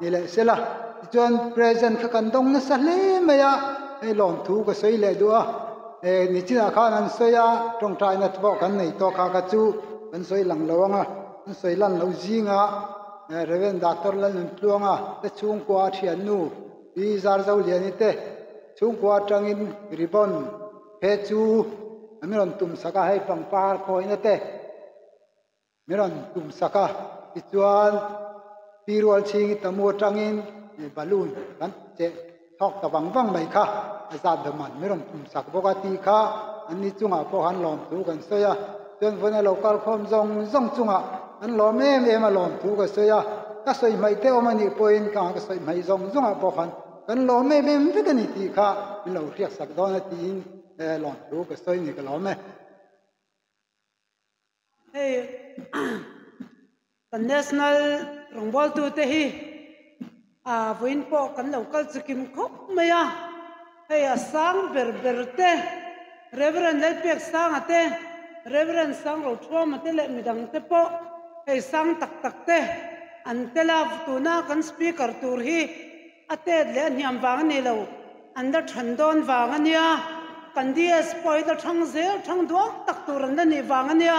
ni leh sela. Tichuan present kha kan dawng nasa hle mai a, hei lawmthu ka sawi leh duh a. E, nichinah khan an sawi a, ṭawngṭaina te pawh kan nei tawk kha, kha chu kan sawi lang lo ang a, kan sawi lan lo zing a. E, Reverend Doctor Lalnuntluanga te chhungkua a ṭhiannu Pi Zarzoliani te chhungkua aṭangin ribbon phe chu a mi rawn tum sak a, hei pangpar khawina te mi rawn tum sak a, tichuan Pi Rualchhingi Tamu aṭangin, eh, balloon kan cheh thawk ta vang vang mai kha, a zat deuh man mi rawn tum sak bawk a tih kha, an ni chungah pawh khan lawmthu kan sawi a. Chuan vawiina lo kal khawm zawng zawng chungah kan lawm em em a, lawmthu ka sawi a. Ka sawi hmaih te awm a nih pawhin, ka, ka sawi hmaih zawng zawngah pawh khan kan lawm em em vek a ni tih kha min lo hriak sak dawn a tiin, eh, lawmthu ka sawi ni ka lawm e. Hei, kan national rawngbawltu te hi, a, vawiin pawh kan lo kal chikim khawp mai a. Hei, a sang ber ber te, Reverend Lalpiaksanga te, Reverend Sangrothuama te leh midang te pawh, hei, sang tak tak te an tel a, tuna kan speaker tur hi a tet leh a hniam vang a ni lo, an la ṭhan dawn vang a nia, kan D S pawh hi la ṭhang zel, ṭhang duak tak tur an la nih vang a nia,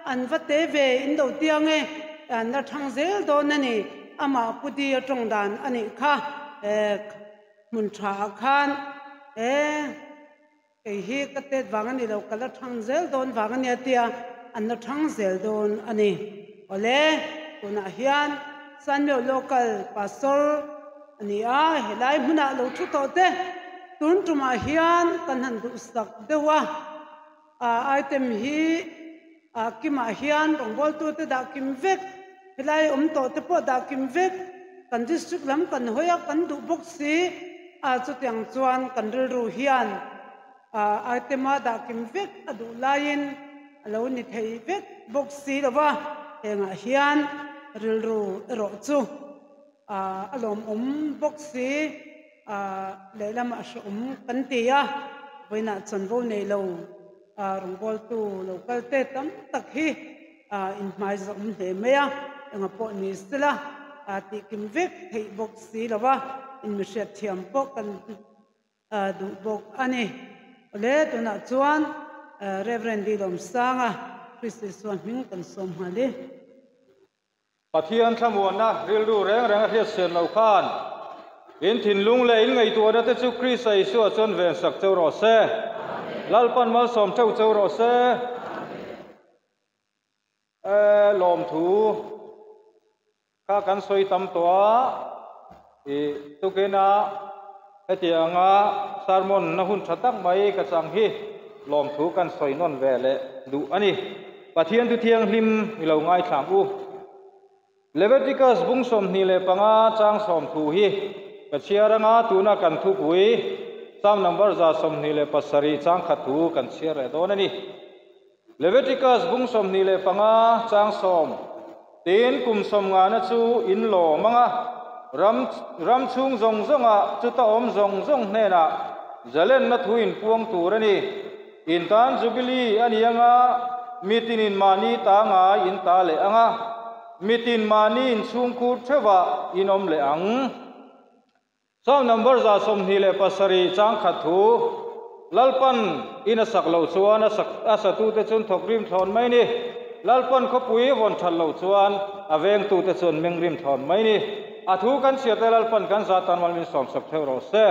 an va te ve in lo ti ang e, an la ṭhang zel dawn a ni, amah pu di aṭawng dan a nih kha, eh, hmun ṭha ah khan, eh, kei hi ka tet vang a ni lo, ka la ṭhang zel dawn vang a nia tia, an la ṭhang zel dawn a ni. Awle, tunah hian Sanmyo local pastor a ni a, helai hmunah lo thu tawh te, tun ṭumah hian kan han duhsak deuh a. A, item hi, a, kimah hian rawngbawltu te dah kim vek, helai awm tawh te pawh dah kim vek, kan district lam kan hawi a, kan duh bawk si a, chutiang chuan kan rilru hian, a, item a dah kim vek a duh laiin a lo ni thei vek bawk si lo va, hengah hian rilru erawh chu, a, a lawmawm bawk si, a, lehlamah hreawm kan ti a, vawiinah chanvo nei lo, a, rawngbawltu lo kal te tam tak hi, a, inhmai zawm hle mai a, engah pawh ni sela, a, tih kim vek theih bawk si lo va, in mi hriat thiam pawh kan, a, duh bawk a ni. Awle, tunah chuan, a, Reverend Dilawmsanga Krista Isua hming kan sawm nghal e. Pathian thlamuanna rilru reng reng a hriat siam lo khan, In thinlung le in ngaihtuahna te chu Krista Isua chun vensak cheu raw se. Lalpan malsawm cheu cheu raw se. Eh, lawmthu kha kan sawi tam tawh a, i, tukena hetianga sermon-na hun ṭha tak mai ka chang hi lawmthu kan sawi nawn ve leh duh a nih. Pathian thu thianghlim i lo ngaithla u. Leviticus bung sawmhni le panga chang sawmthum hi ka chhiar anga, tuna kan thupui Sam number za sawmhni le pasari chang khat thu kan chhiar leh dawn a nih. Leviticus bung sawmhni le panga chang sawm. Tin kum sawmngana chu in lawm anga, ram, ram chhung zawng zawnga chuta awm zawng zawng hnena zalenna thu inpuang tur a nih. In tan Jubilee a ni anga, mi tinin mani ta ngai in ta leh anga, mi tin mani inchhungkhur theuva in awm leh ang. Sam number za sawmhni le pasari chang khat thu. Lalpan in a sak lo chuan a sak, a satute chun thawk rim thlawn mai ni. Lalpan khawpui a vawn ṭhat lo chuan a vengtute chun meng rim thlawn mai ni. A thu kan chhiar te Lalpan kan za tan mal min sawm sak theu raw se.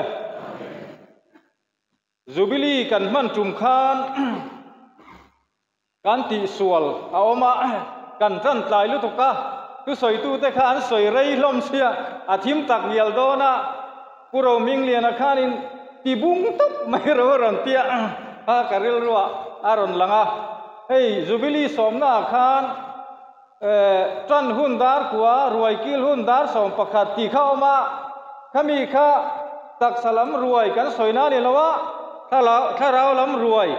Jubilee kan hman ṭum khan kan tih sual a awm a, kan ṭan tlai lutuk a, thu sawitute kha an sawi rei hlawm si a, a thim tak ngial dawn a, Pu Romingliana khanin ti bung tawp mai ro a rawn ti a, a ka rilruah a rawn lang a. Hei, Jubilee sawmnaah khan, eh, ṭan hun dar kua, ruai kil hun dar sawm pakhat tih kha awm a, khami kha taksa lam ruai kan sawina ni lo a, thlarau, thlarau lam ruai,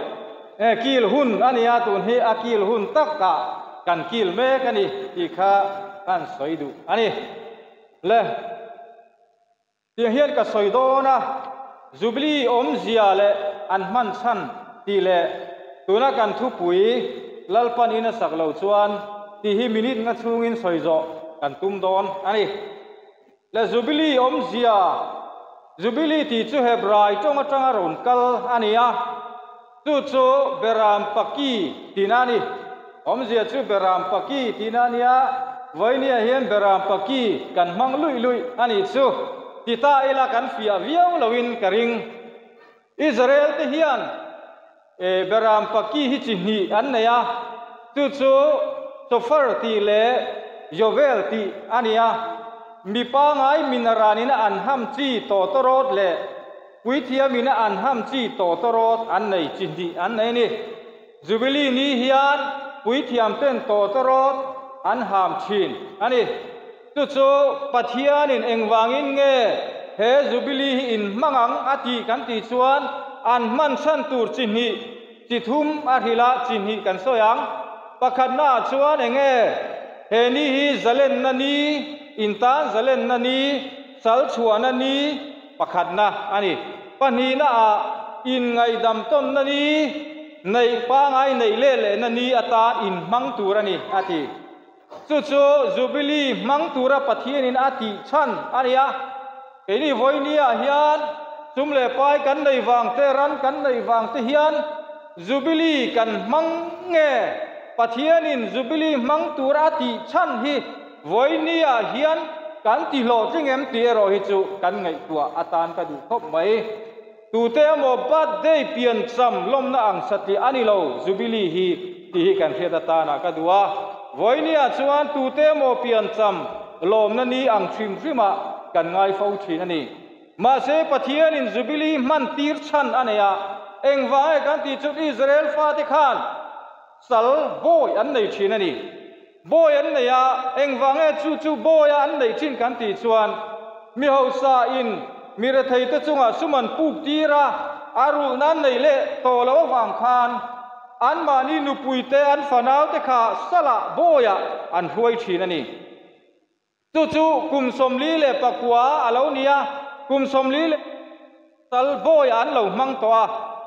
eh, kil hun a ni a, tun hi a kil hun takah kan kil mek a ni tih kha kan sawi duh a ni. Le, tiang hian ka sawi dawn a, Jubilee awmzia leh an hman chhan tih leh tuna kan thupui Lalpan in a sak lo chuan tih hi minute nga chhungin sawi zawh kan tum dawn a ni. Le Jubilee awmzia, Jubilee tih chu Hebrai ṭawng aṭanga rawn kal a ni a. Chu chu Beram Paki tina a ni. Awmzia chu Beram Paki tina a ni a. Vawinia hian Beram Paki kan hmang luih luih a ni chu. Ti ta ila kan fiah viau loin ka ring. Israel te hian, eh, Beram Paki hi chi hnih an nei a. Chu chu Shofar tih leh Yovel tih a ni a. Mi pangai mi naranin an ham chi tawtawrawt leh puithiamin an ham chi tawtawrawt an nei chi hnih an nei a ni. Jubilee ni hian puithiam ten tawtawrawt an ham ṭhin a ni. Chu chu Pathianin engvangin nge he Jubilee hi in hmang ang a tih kan tih chuan an hman chhan tur chi hnih, chi thum a hril a, chi hnih kan sawi ang. Pakhatnaah chuan eng nge he ni hi zalenna ni, in tan zalenna ni, sal chhuahna ni, pakhatna a ni. Pahnihnaah in ngaihdam tawnna ni, neih pangai neih leh lehna ni atan in hmang tur a ni a ti. Chu chu Jubilee hmang tura Pathianin a tih chhan a ni a. Keini vawinia hian sum leh pai kan nei vang te, ran kan nei vang te hian Jubilee kan hmang nge, Pathianin Jubilee hmang tura a tih chhan hi vawinia hian kan ti hlawhtling em tih erawh hi chu kan ngaihtuah atan ka duh khawp mai. Tute emaw birthday piancham lawmna ang sa tih a ni lo Jubilee hi tih hi kan hriat atana ka duh a. Vawinia chuan tute emaw piancham lawmna ni ang hrim hrima kan ngai fo ṭhin a ni. Mahse, Pathianin Jubilee hman tir chhan a nei a. Engvang nge kan tih chu Israel fate khan sal bawi an nei ṭhin a ni. Bawi an nei a, engvang nge chu chu bawia an neih ṭhin kan tih chuan, mi hausain mi retheite chunga sum an puk tir a, a rulna an neih leh tawh loh avang khan, anmahni nupuite an fanaute kha salah bawia an hruai ṭhin a ni. Chu chu kum sawmli leh pakua a lo ni a, kum sawmli leh sal bawia an lo hmang tawh a,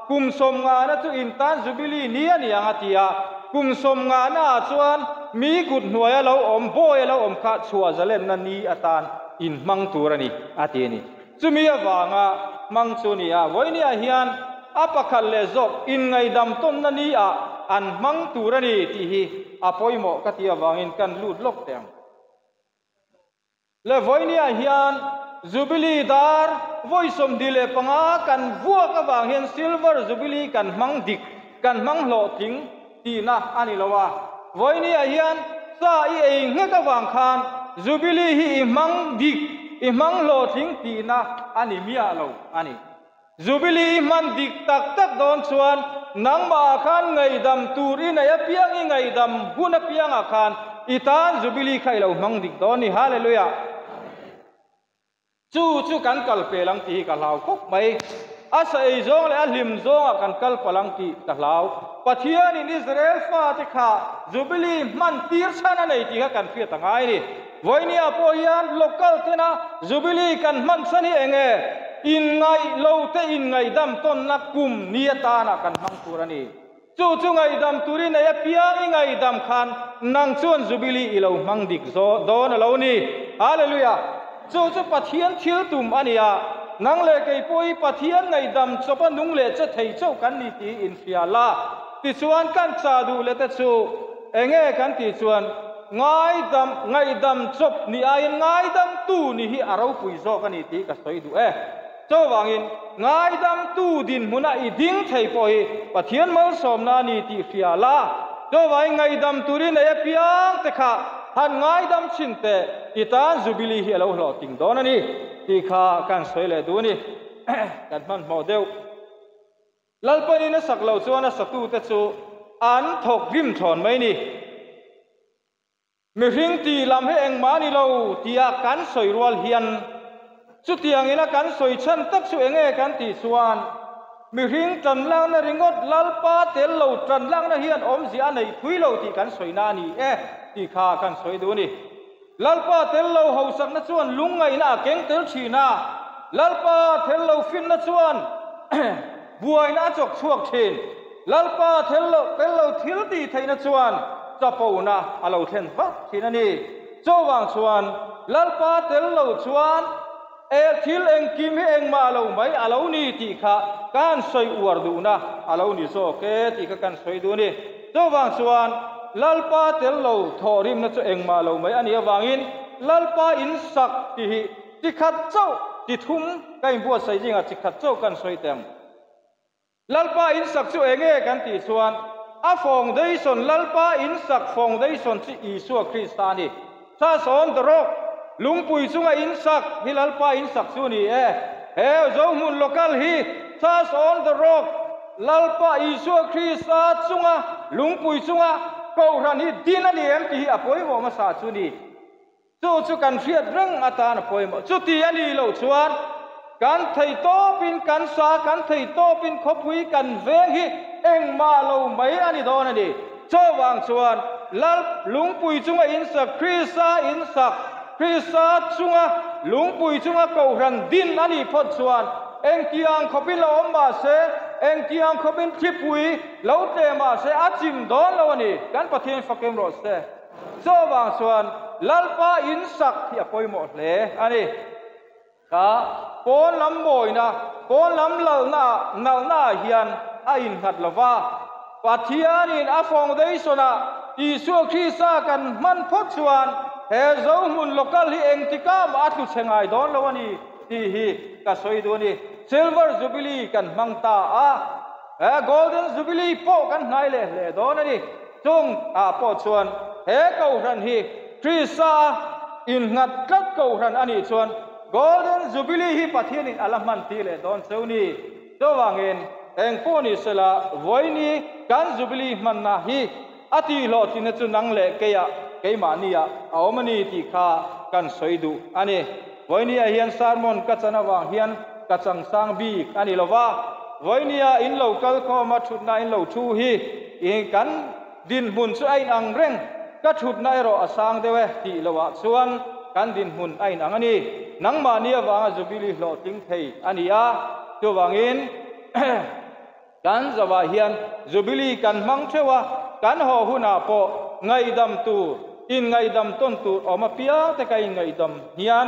kum sawmngana chu in tan Jubilee ni a ni ang a ti a, kum sawmnganaah chuan mi kut hnuaia lo awm, bawia lo awm kha chhuah zalenna ni atan in hmang tur a ni a ti a ni. Chumi avanga hmang chu ni a, vawinia hian a pakhat leh zawk in ngaihdam tawnna ni ah an hmang tur a ni tih hi a pawimawh ka tih avangin kan lut lawk teh ang. Le vawinia hian Jubilee dar vawi sawmhni le panga kan vuok avang hian silver jubilee kan hmang dik, kan hmang hlawhtling tihna a ni lo a. Vawinia hian sa i ei nghek avang khan jubilee hi i hmang dik, i hmang hlawhtling tihna a ni miah lo a ni. Jubilee i hman dik tak tak dawn chuan nangmah khan ngaidam tur i nei apiang, i ngaidam hun apiangah khan i tan jubilee kha i lo hmang dik dawn ni. Hallelujah. Chu chu kan kal pel ang tih hi ka hlau khawp mai. A sa ei zawng leh a hlim zawngah kan kal palh ang tih ka hlau. Pathianin Israel fate kha jubilee hman tir chhan a nei tih kha kan hriat a ngai ni. Vawinia pawh hian local tena jubilee kan hman chhan hi eng nge? Inngaih lo te inngaidam tawnna kum ni atana kan hmang tur a ni. Chu chu ngaidam tur i nei apiang, i ngaidam khan nang chuan jubilee i lo hmang dik zo dawn a lo ni. Hallelujah. Chu chu Pathian thil tum a ni a. Nang leh kei pawh hi Pathian ngaidam chawpa nung leh che thei chauh kan ni tih in hria la. Tichuan kan chah duh leh te chu eng nge kan tih chuan ngaidam, ngaidam chawp ni aiin ngaidamtu ni hi a ropui zawk a ni tih ka sawi duh e. Chuvangin ngaidamtu dinhmuna i ding thei pawh hi Pathian malsawmna a ni tih hria la. Chuvangin ngaidam tur i nei apiang te kha han ngaidam chhin teh, i tan jubilee hi a lo hlawhtling dawn a ni tih kha kan sawi leh duh a ni. Kan hmanhmawh deuh. Lalpan in a sak lo chuan a satute chu an thawk rim thawn mai ni. Mihring tih lam hi engmah a ni lo tia kan sawi rual hian, chutiangin a kan sawi chhan tak chu eng nge kan tih chuan, mihring ṭanlakna ringawt Lalpa tel lo ṭanlakna hian awmzia a nei phui lo tih kan sawina a ni e tih kha kan sawi duh a ni. Lalpa tel lo hausakna chuan lungngaihna a keng tel ṭhin a, Lalpa tel lo finna chuan buaina a chawk chhuak ṭhin. Lalpa tel lo, tel lo thil tih theihna chuan chapona a lo thlen vat ṭhin a ni. Chuvang chuan Lalpa tel lo chuan e, thil engkim hi engmah lo mai a lo ni tih kha kan sawi uar duhna a lo ni zawk e tih kha kan sawi duh a ni. Chuvang chuan Lalpa tel lo thawhrimna chu engmah lo mai a nih avangin Lalpa in sak tih hi chi khat chauh, chi thum ka inbuatsaih zingah chi khat chauh kan sawi teh. Lalpa in sak chu eng nge kan tih chuan, a foundation, Lalpa in sak foundation chu Isua Krista a ni. Church on the Rock, lungpui chunga in sak hi Lalpa in sak chu a ni e. He Zohmun local hi Church on the Rock, Lalpa Isua Krista chunga, lungpui chunga kohhran hi din a ni em tih hi a pawimawh hmasa chu a ni. Chu chu kan hriat reng atan a pawimawh. Chuti a ni lo chuan kan thei tawpin kan sa, kan thei tawpin khawpui kan veng hi engmah lo mai a ni dawn a ni. Chuvang chuan Lal lungpui chunga in sak, Krista in sak, Krista chunga lungpui chunga kohhran din a ni phawt chuan engtiang khawpin lo awm mah se, engtiang khawpin thlipui lo tle mah se, a chim dawn lo a ni. Kan Pathian fakin rawh se. Chuvang chuan Lalpa in sak hi a pawimawh hle a ni. Kha, pawn lam mawina, pawn lam lalna, nalhna hian a innghat lo va. Pathianin a foundation-a Isua Krista kan hman phawt chuan he Zohmun local hi engtikah mah a tlu chhe ngai dawn lo a ni tih hi ka sawi duh a ni. Silver Jubilee kan hmang ta a. He Golden Jubilee pawh kan hnai leh hle dawn a ni. Chungah pawh chuan he kohhran hi Krista innghat tlat kohhran a nih chuan Golden Jubilee hi Pathianin a la hman tir leh dawn cheu ni. Chuvangin engpawh ni sela, vawiin kan Jubilee hmanna hi a tihhlawhtlinna chu nang leh keia, keimahnia a awm a ni tih kha kan sawi duh a ni. Vawiina hian sermon ka chan avang hian ka changsang bik a ni lo va. Vawiina in lo kal khawm a, thutna in lo thu hi, i kan dinhmun chu a inang reng, ka thutna erawh a sang deuh e tih loah chuan kan dinhmun a inang a ni. Nangmahni avanga Jubilee hlawhtling thei a ni a. Chuvangin, kan zoah hian Jubilee kan hmang theuh a, kan haw hunah pawh ngaihdam tur, inngaidam tawn tur awm apiang te ka inngaidam hian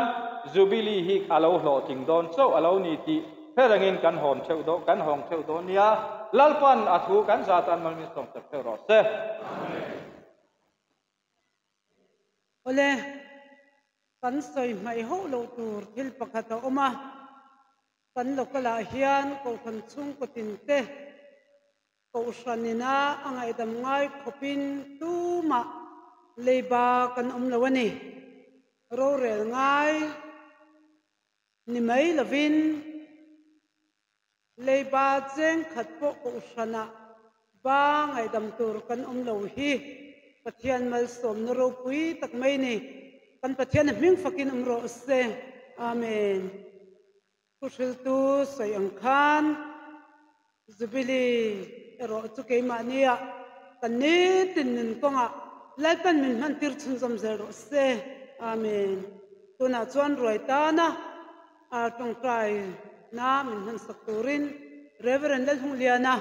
Jubilee hi a lo hlawhtling dawn chauh a lo ni tih hre rengin kan hawn theuh dawn, kan hawng theuh dawn nia. Lalpan a thu kan za tan mal min sawm tak theuh rawh se. Awle. Kan sawi hmai hauh lo tur thil pakhat a awm a, kan local-ah hian kohhran chhungkaw tin te, kohhran ina a ngaihdam ngai khawpin tumah leiba kan awm lo a ni. Rorel ngai ni mai lovin, leiba cheng khat pawh kohhranah ba ngaihdam tur kan awm lo hi Pathian malsawmna ropui tak mai ni. Kan Pathian a hming fakin awm rawh se. Amen. Thuhriltu sawi ang khan, Jubilee erawh chu keimahnia kan nitin min kawngah Lalpan min hmantir chhunzawm zel rawh se. Amen. Tunah chuan ruai tana, a, ṭawngṭaina min hmansak turin Reverend Lalhungliana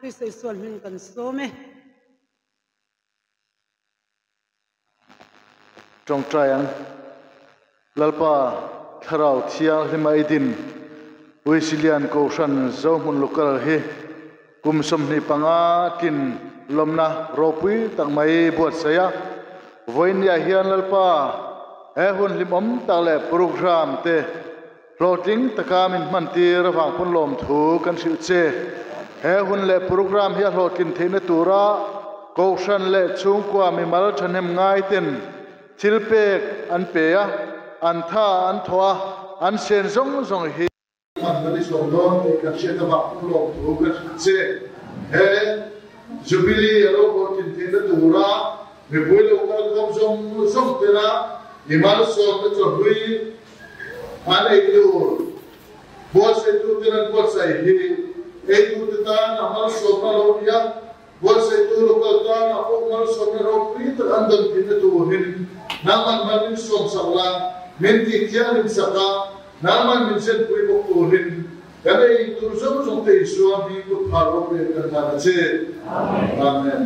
Krista Isua hming kan sawm e. Ṭawngṭai ang. Lalpa, Thlarau Thianghlima i din, Uisilian Kohhran Zohmun Local hi kum sawmhnih panga tin lawmna ropui tak mai buatsaih a. Vawinia hian Lalpa, he hun hlimawm tak leh program te hlawtling taka min hmantir avang pawn lawmthu kan hrilh che. He hun leh program hi a hlawtlin theihna tura kohhran leh chhungkua mimal ṭhahnem ngai ten thilpek an pe a, an tha an thaw a, an sen zawng zawng hi hman kan ni sawm dawn tih kan hriat avang pawn lawmthu kan hrilh che. He Jubilee a lo hlawtlin theihna tura mipui lo kal khawm zawng zawng tena i malsawmna chawhlui an ei tur, buatsaihtu ten an buatsaih hi ei tur te tan a malsawmna lo ni a, buatsaihtu local tana pawh malsawmna ropui tak an dawn theihna turin nangman mal min sawm sak la, min tih thianghlim sak a, nangman min zenpui bawk turin kan ei tur zawng zawng te Isua hming kut phar ropui kan hlan a che. Amen.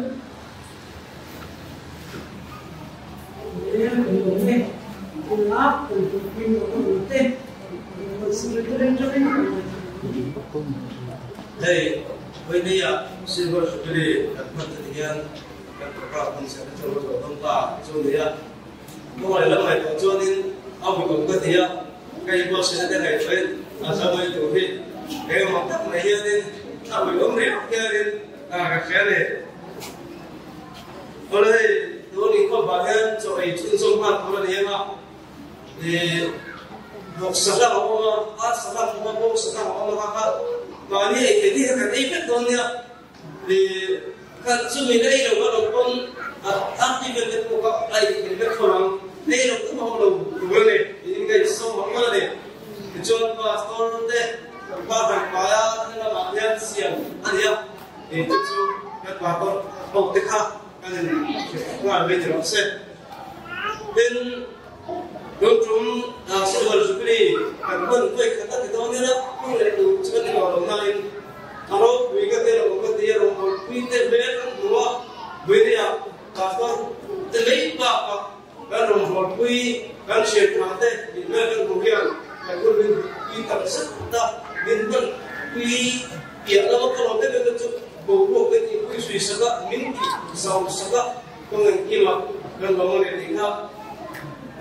Hei, vawinia Silver Jubilee kan hman ta ding hian kan program hun siam chho lo dawng ta chu nia. Khawlai lam mai tawh chuanin a ui awm ka ti a, ka inbox-in a te ngai tawhin a zawng ei tur hi engmah tak mai hianin a ui awm reng hianin a ka hria a ni. Awle, hei, tun inkhawm bah hian chaw ei chhunzawm nghal tur a ni ang a. I, vawksa hla a awm a, arsa hla a awm a, bawngsa hla a awm a, kha kha. Mahni ei te ni kha kan ei vek dawn nia. I, kha chu min ei lo a lo pawn, a, a ti vel te pawh kha ei tel vek tho ang. Ei lo tum a awm lo tur a ni. I, in ngaihsawm ang a ni. Tichuan pastor te, pa kan pai a, an lamah hian siam a ni a. I, chu chu kan pastor ho te kha kan ngai ve ni rawh se. Tin, Ṭum, a, Silver Jubilee kan hman vawi khat a ti dawn ila, hmang leh tur chu kan ni lo lo nain, a ropui ka ti, rawng ka ti, rawngbawlpui te hmel kan hmu a, vawinia pastor te mai bakah kan rawngbawlpui, kan hriat ṭha te hmel kan hmu hian, kan hun min pui tak zet ta, min hmanpui piah lama ka lo te te chu, boruak te tihpui zui sak a, min tih zau sak a, Kawng engkima kan lo ni tih kha,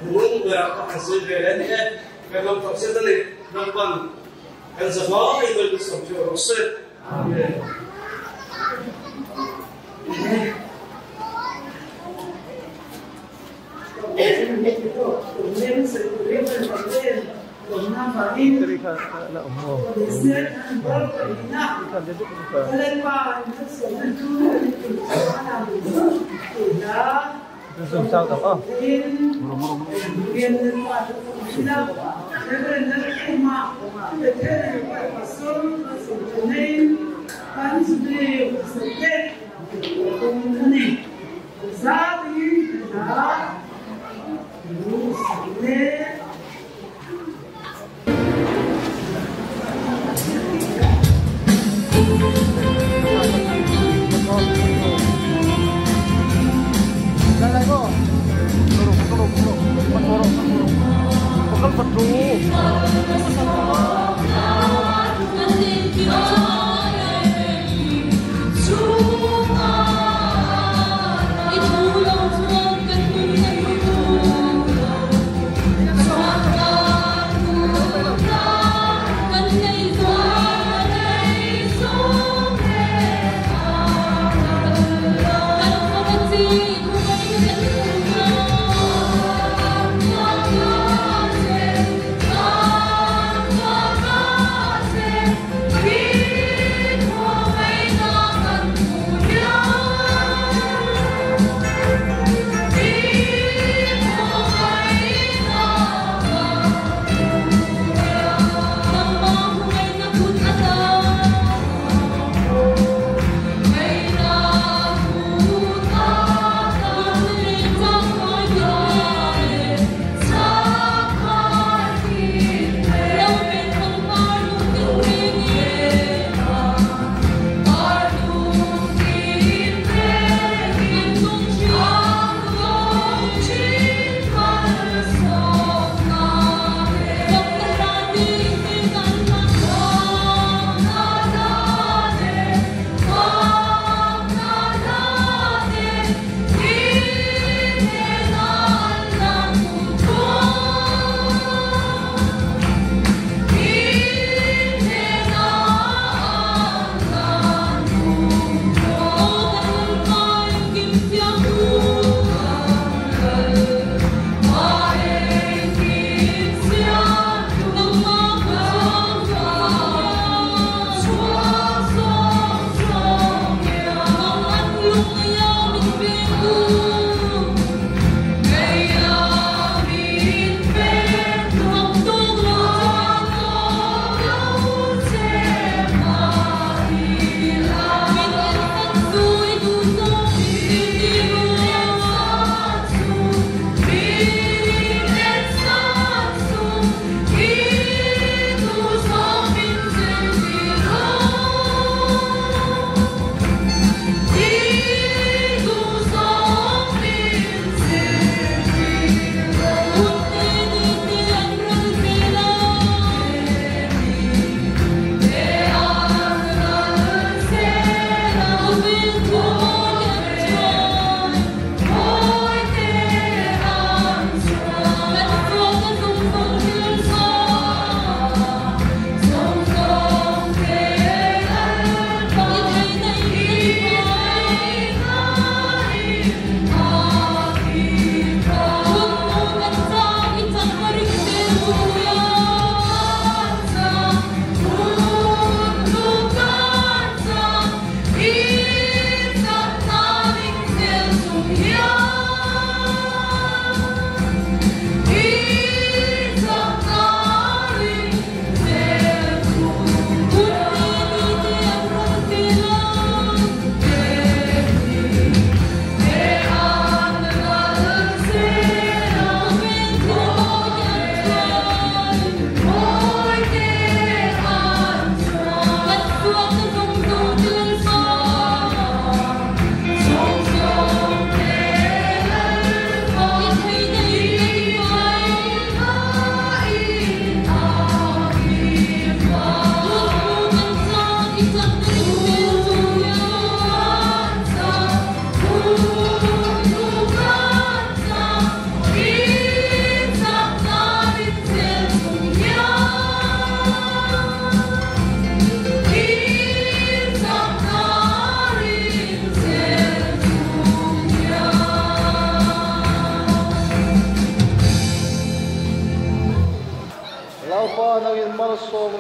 hun berah kha kan zui ve leh a ni e. Kan lo thawk zet a ni, Lalpan kan zavai lo sawm ṭhin rawh se. Amen.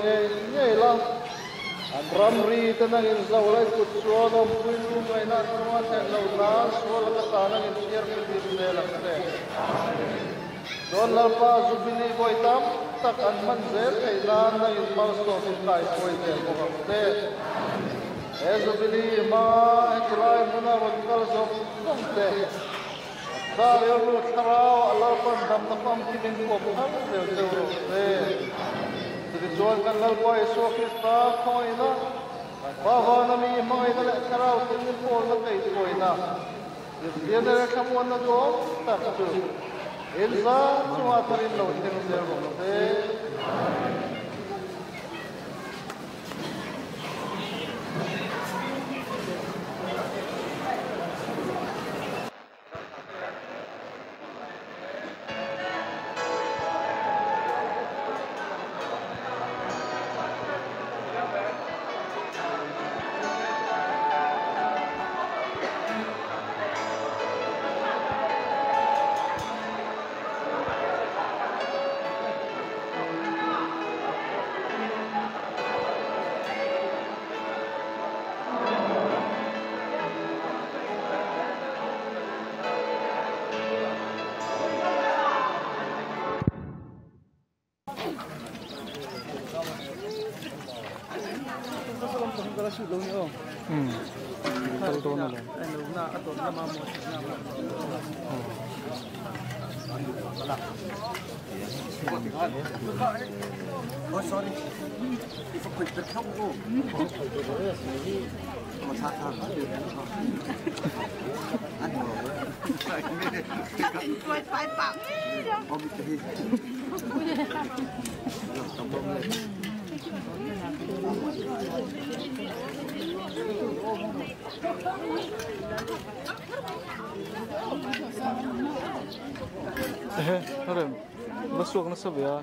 ngei ngei la. An ramri te nangin zo lai kut chuan awmpui lu ngaina chunga thlen lo nan sual ka ta nangin thiar ka dim zel ang che. Chuan Lalpa Jubilee buai tam tak an hman zel theih nan nangin malsawm in kai buai zel bawk ang che. He Jubilee hma he chulai hmuna rawn kal zawk zawk te. Zalirnu thlarau a Lalpan damna khawm kimin kuam khar zel zel rawh se. Chutichuan kan Lalpa Isua Krista khawina, kan Pa vana mi hmangaina leh Thlarau Thienghlim pawlna theihtawina, Kristian leh thlamuanna duh tak chu in zat chunga tharin lo thleng zel rawh se. Hmm. Kal dawn a lo. Oh, sorry. Ehe, harem. Ba suok nasa ve a.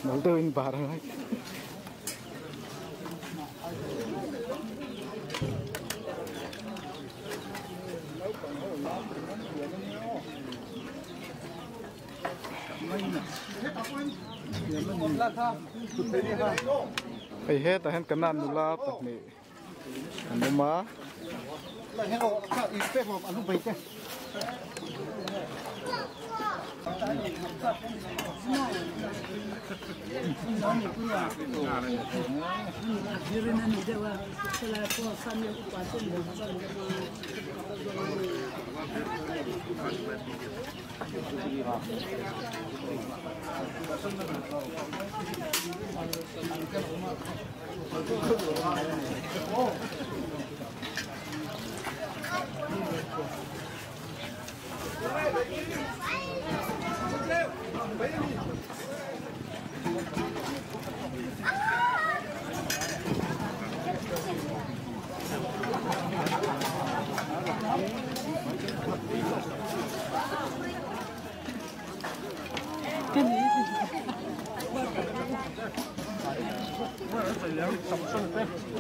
Mal deuh in bar a ngai. Hei, heta hian ka nan nula pahnih an awm a.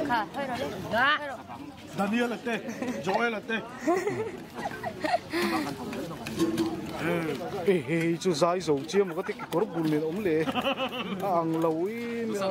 Kha, hoi ra le. Daniel a te, Joel a te. Eh, eh, chu zai zo chiam ka ti, kekawr bul nen awm le. A ang lo in, a.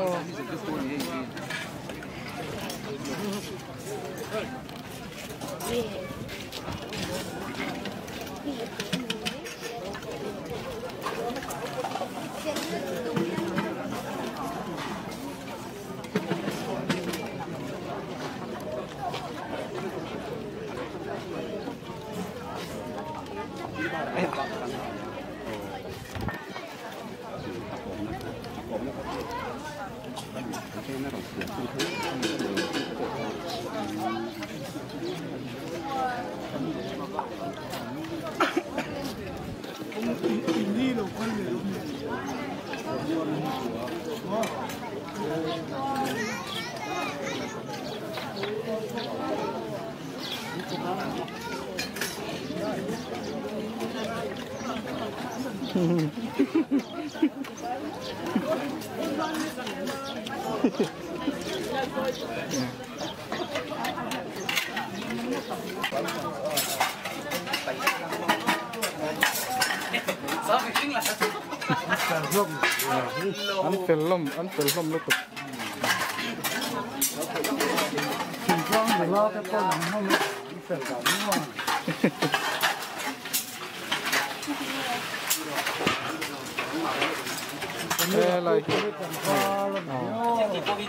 An fel hlawm, an fel hlawm lutuk. Helai hi,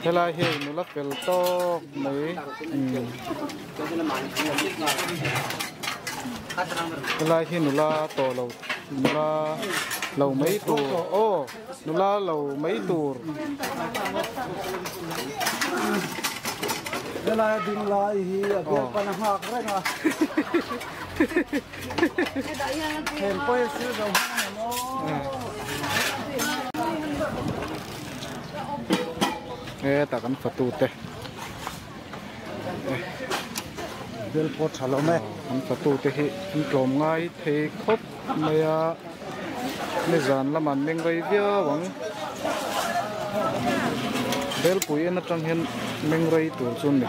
helai hi nula fel tawk mai. Hmm. Helai hi nula tawk lo, nula lo mai tur. Oh, nula lo mai tur. Helai ding lai hi a bel pan a hak reng a. Ken poi sil zo. Eh, ta kan fatu te. Bel po thalo me. Kan fatu te hi an tlawm ngai thei khawp mai a. Nizan laman meng rei viau ang. Belpui en aṭang hian meng rei tur chu a ni.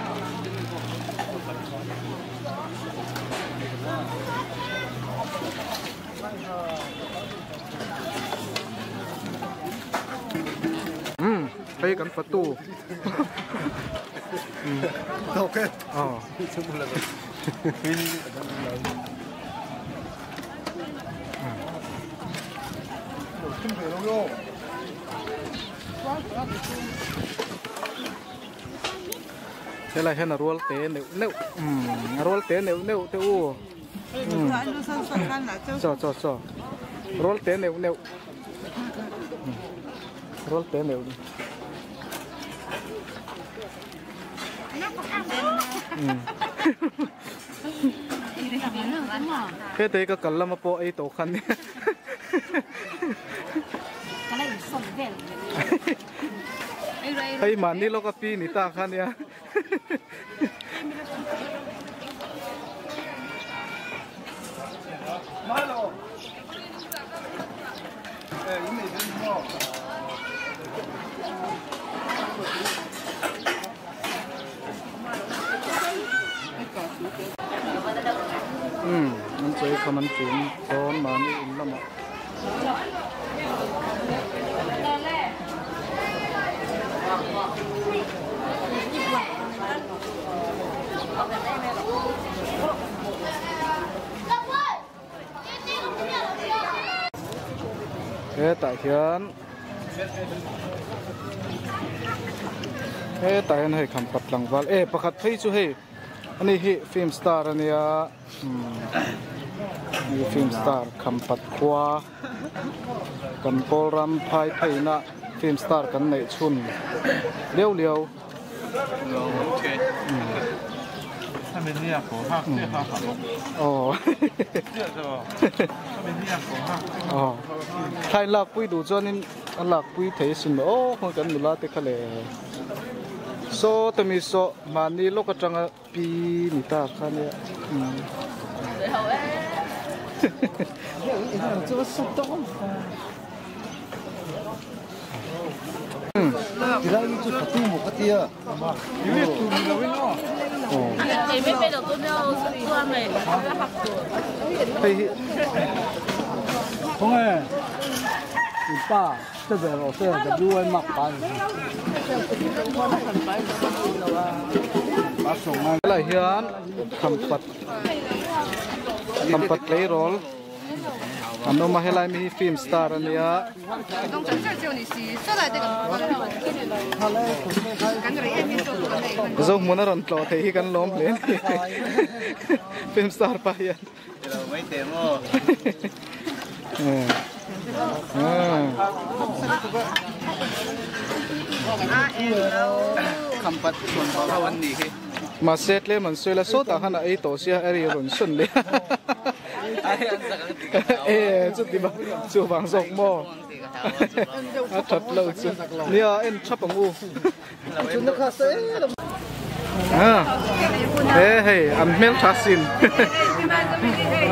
Hmm, hei kan fatu. Hmm. Ok. Oh. Helai hian a rual te neuh neuh. Hmm, a rual te neuh neuh te u. Hmm. Chaw, chaw, chaw. Rual te neuh neuh. Hmm. Rual te neuh. Hmm. Hei te ka kal lama pawh ei tawh khan nia. Hei mahni lawka pi ni ta khan nia. Hmm, an chaw khawm an tlung dawn mahni in lamah. Hetah hian, hetah hian hei Khampat tlangval, e, pakhat phei chu hei, ani hi film star a nia, hmm, ani film star Khampat khua, kan Kawlram Phaiphei-na film star kan neih chhun liau liau. Aw. Aw. Thlai lakpui duh chuanin a lakpui thei a sin. Aw, khawn kan nula te kha le. Saw te mi saw, mahni lawk aṭanga pi ni ta kha nia. Hmm. Hmm. Tilai mi chu fatu maw ka tia. Aw. Hei hi. Hong e. I pa, te ve ro te, W I Mark pa ni. Lai hian, Khampat. Khampat tleirawl. An awm a, helai mi hi film star a nia. Zo hmun a rawn tlawh thei hi kan lawm hle ni. Film star pa hian. Hello, mawi te maw? Eh. Ah. Khampat chuan bawk ho an ni hi. Mahse, tlem an sawi la, sawtah khan a ei tawh sia, a ri rawn sawn le. Eh, chuti ba, chu vang zawk maw? A ṭhat lo chu. Nia, en ṭhap ang u. Ah. Eh, hei, an hmel ṭha sin.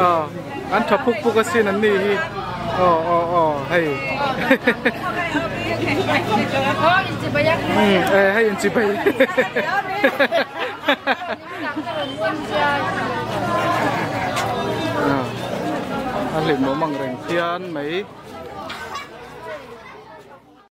Ah, an ṭha phuk phuk a sin an ni hi. Oh, oh, oh, hei. Hmm, eh, hei, inchibai. Ah. A hlim lo mang reng phian mai.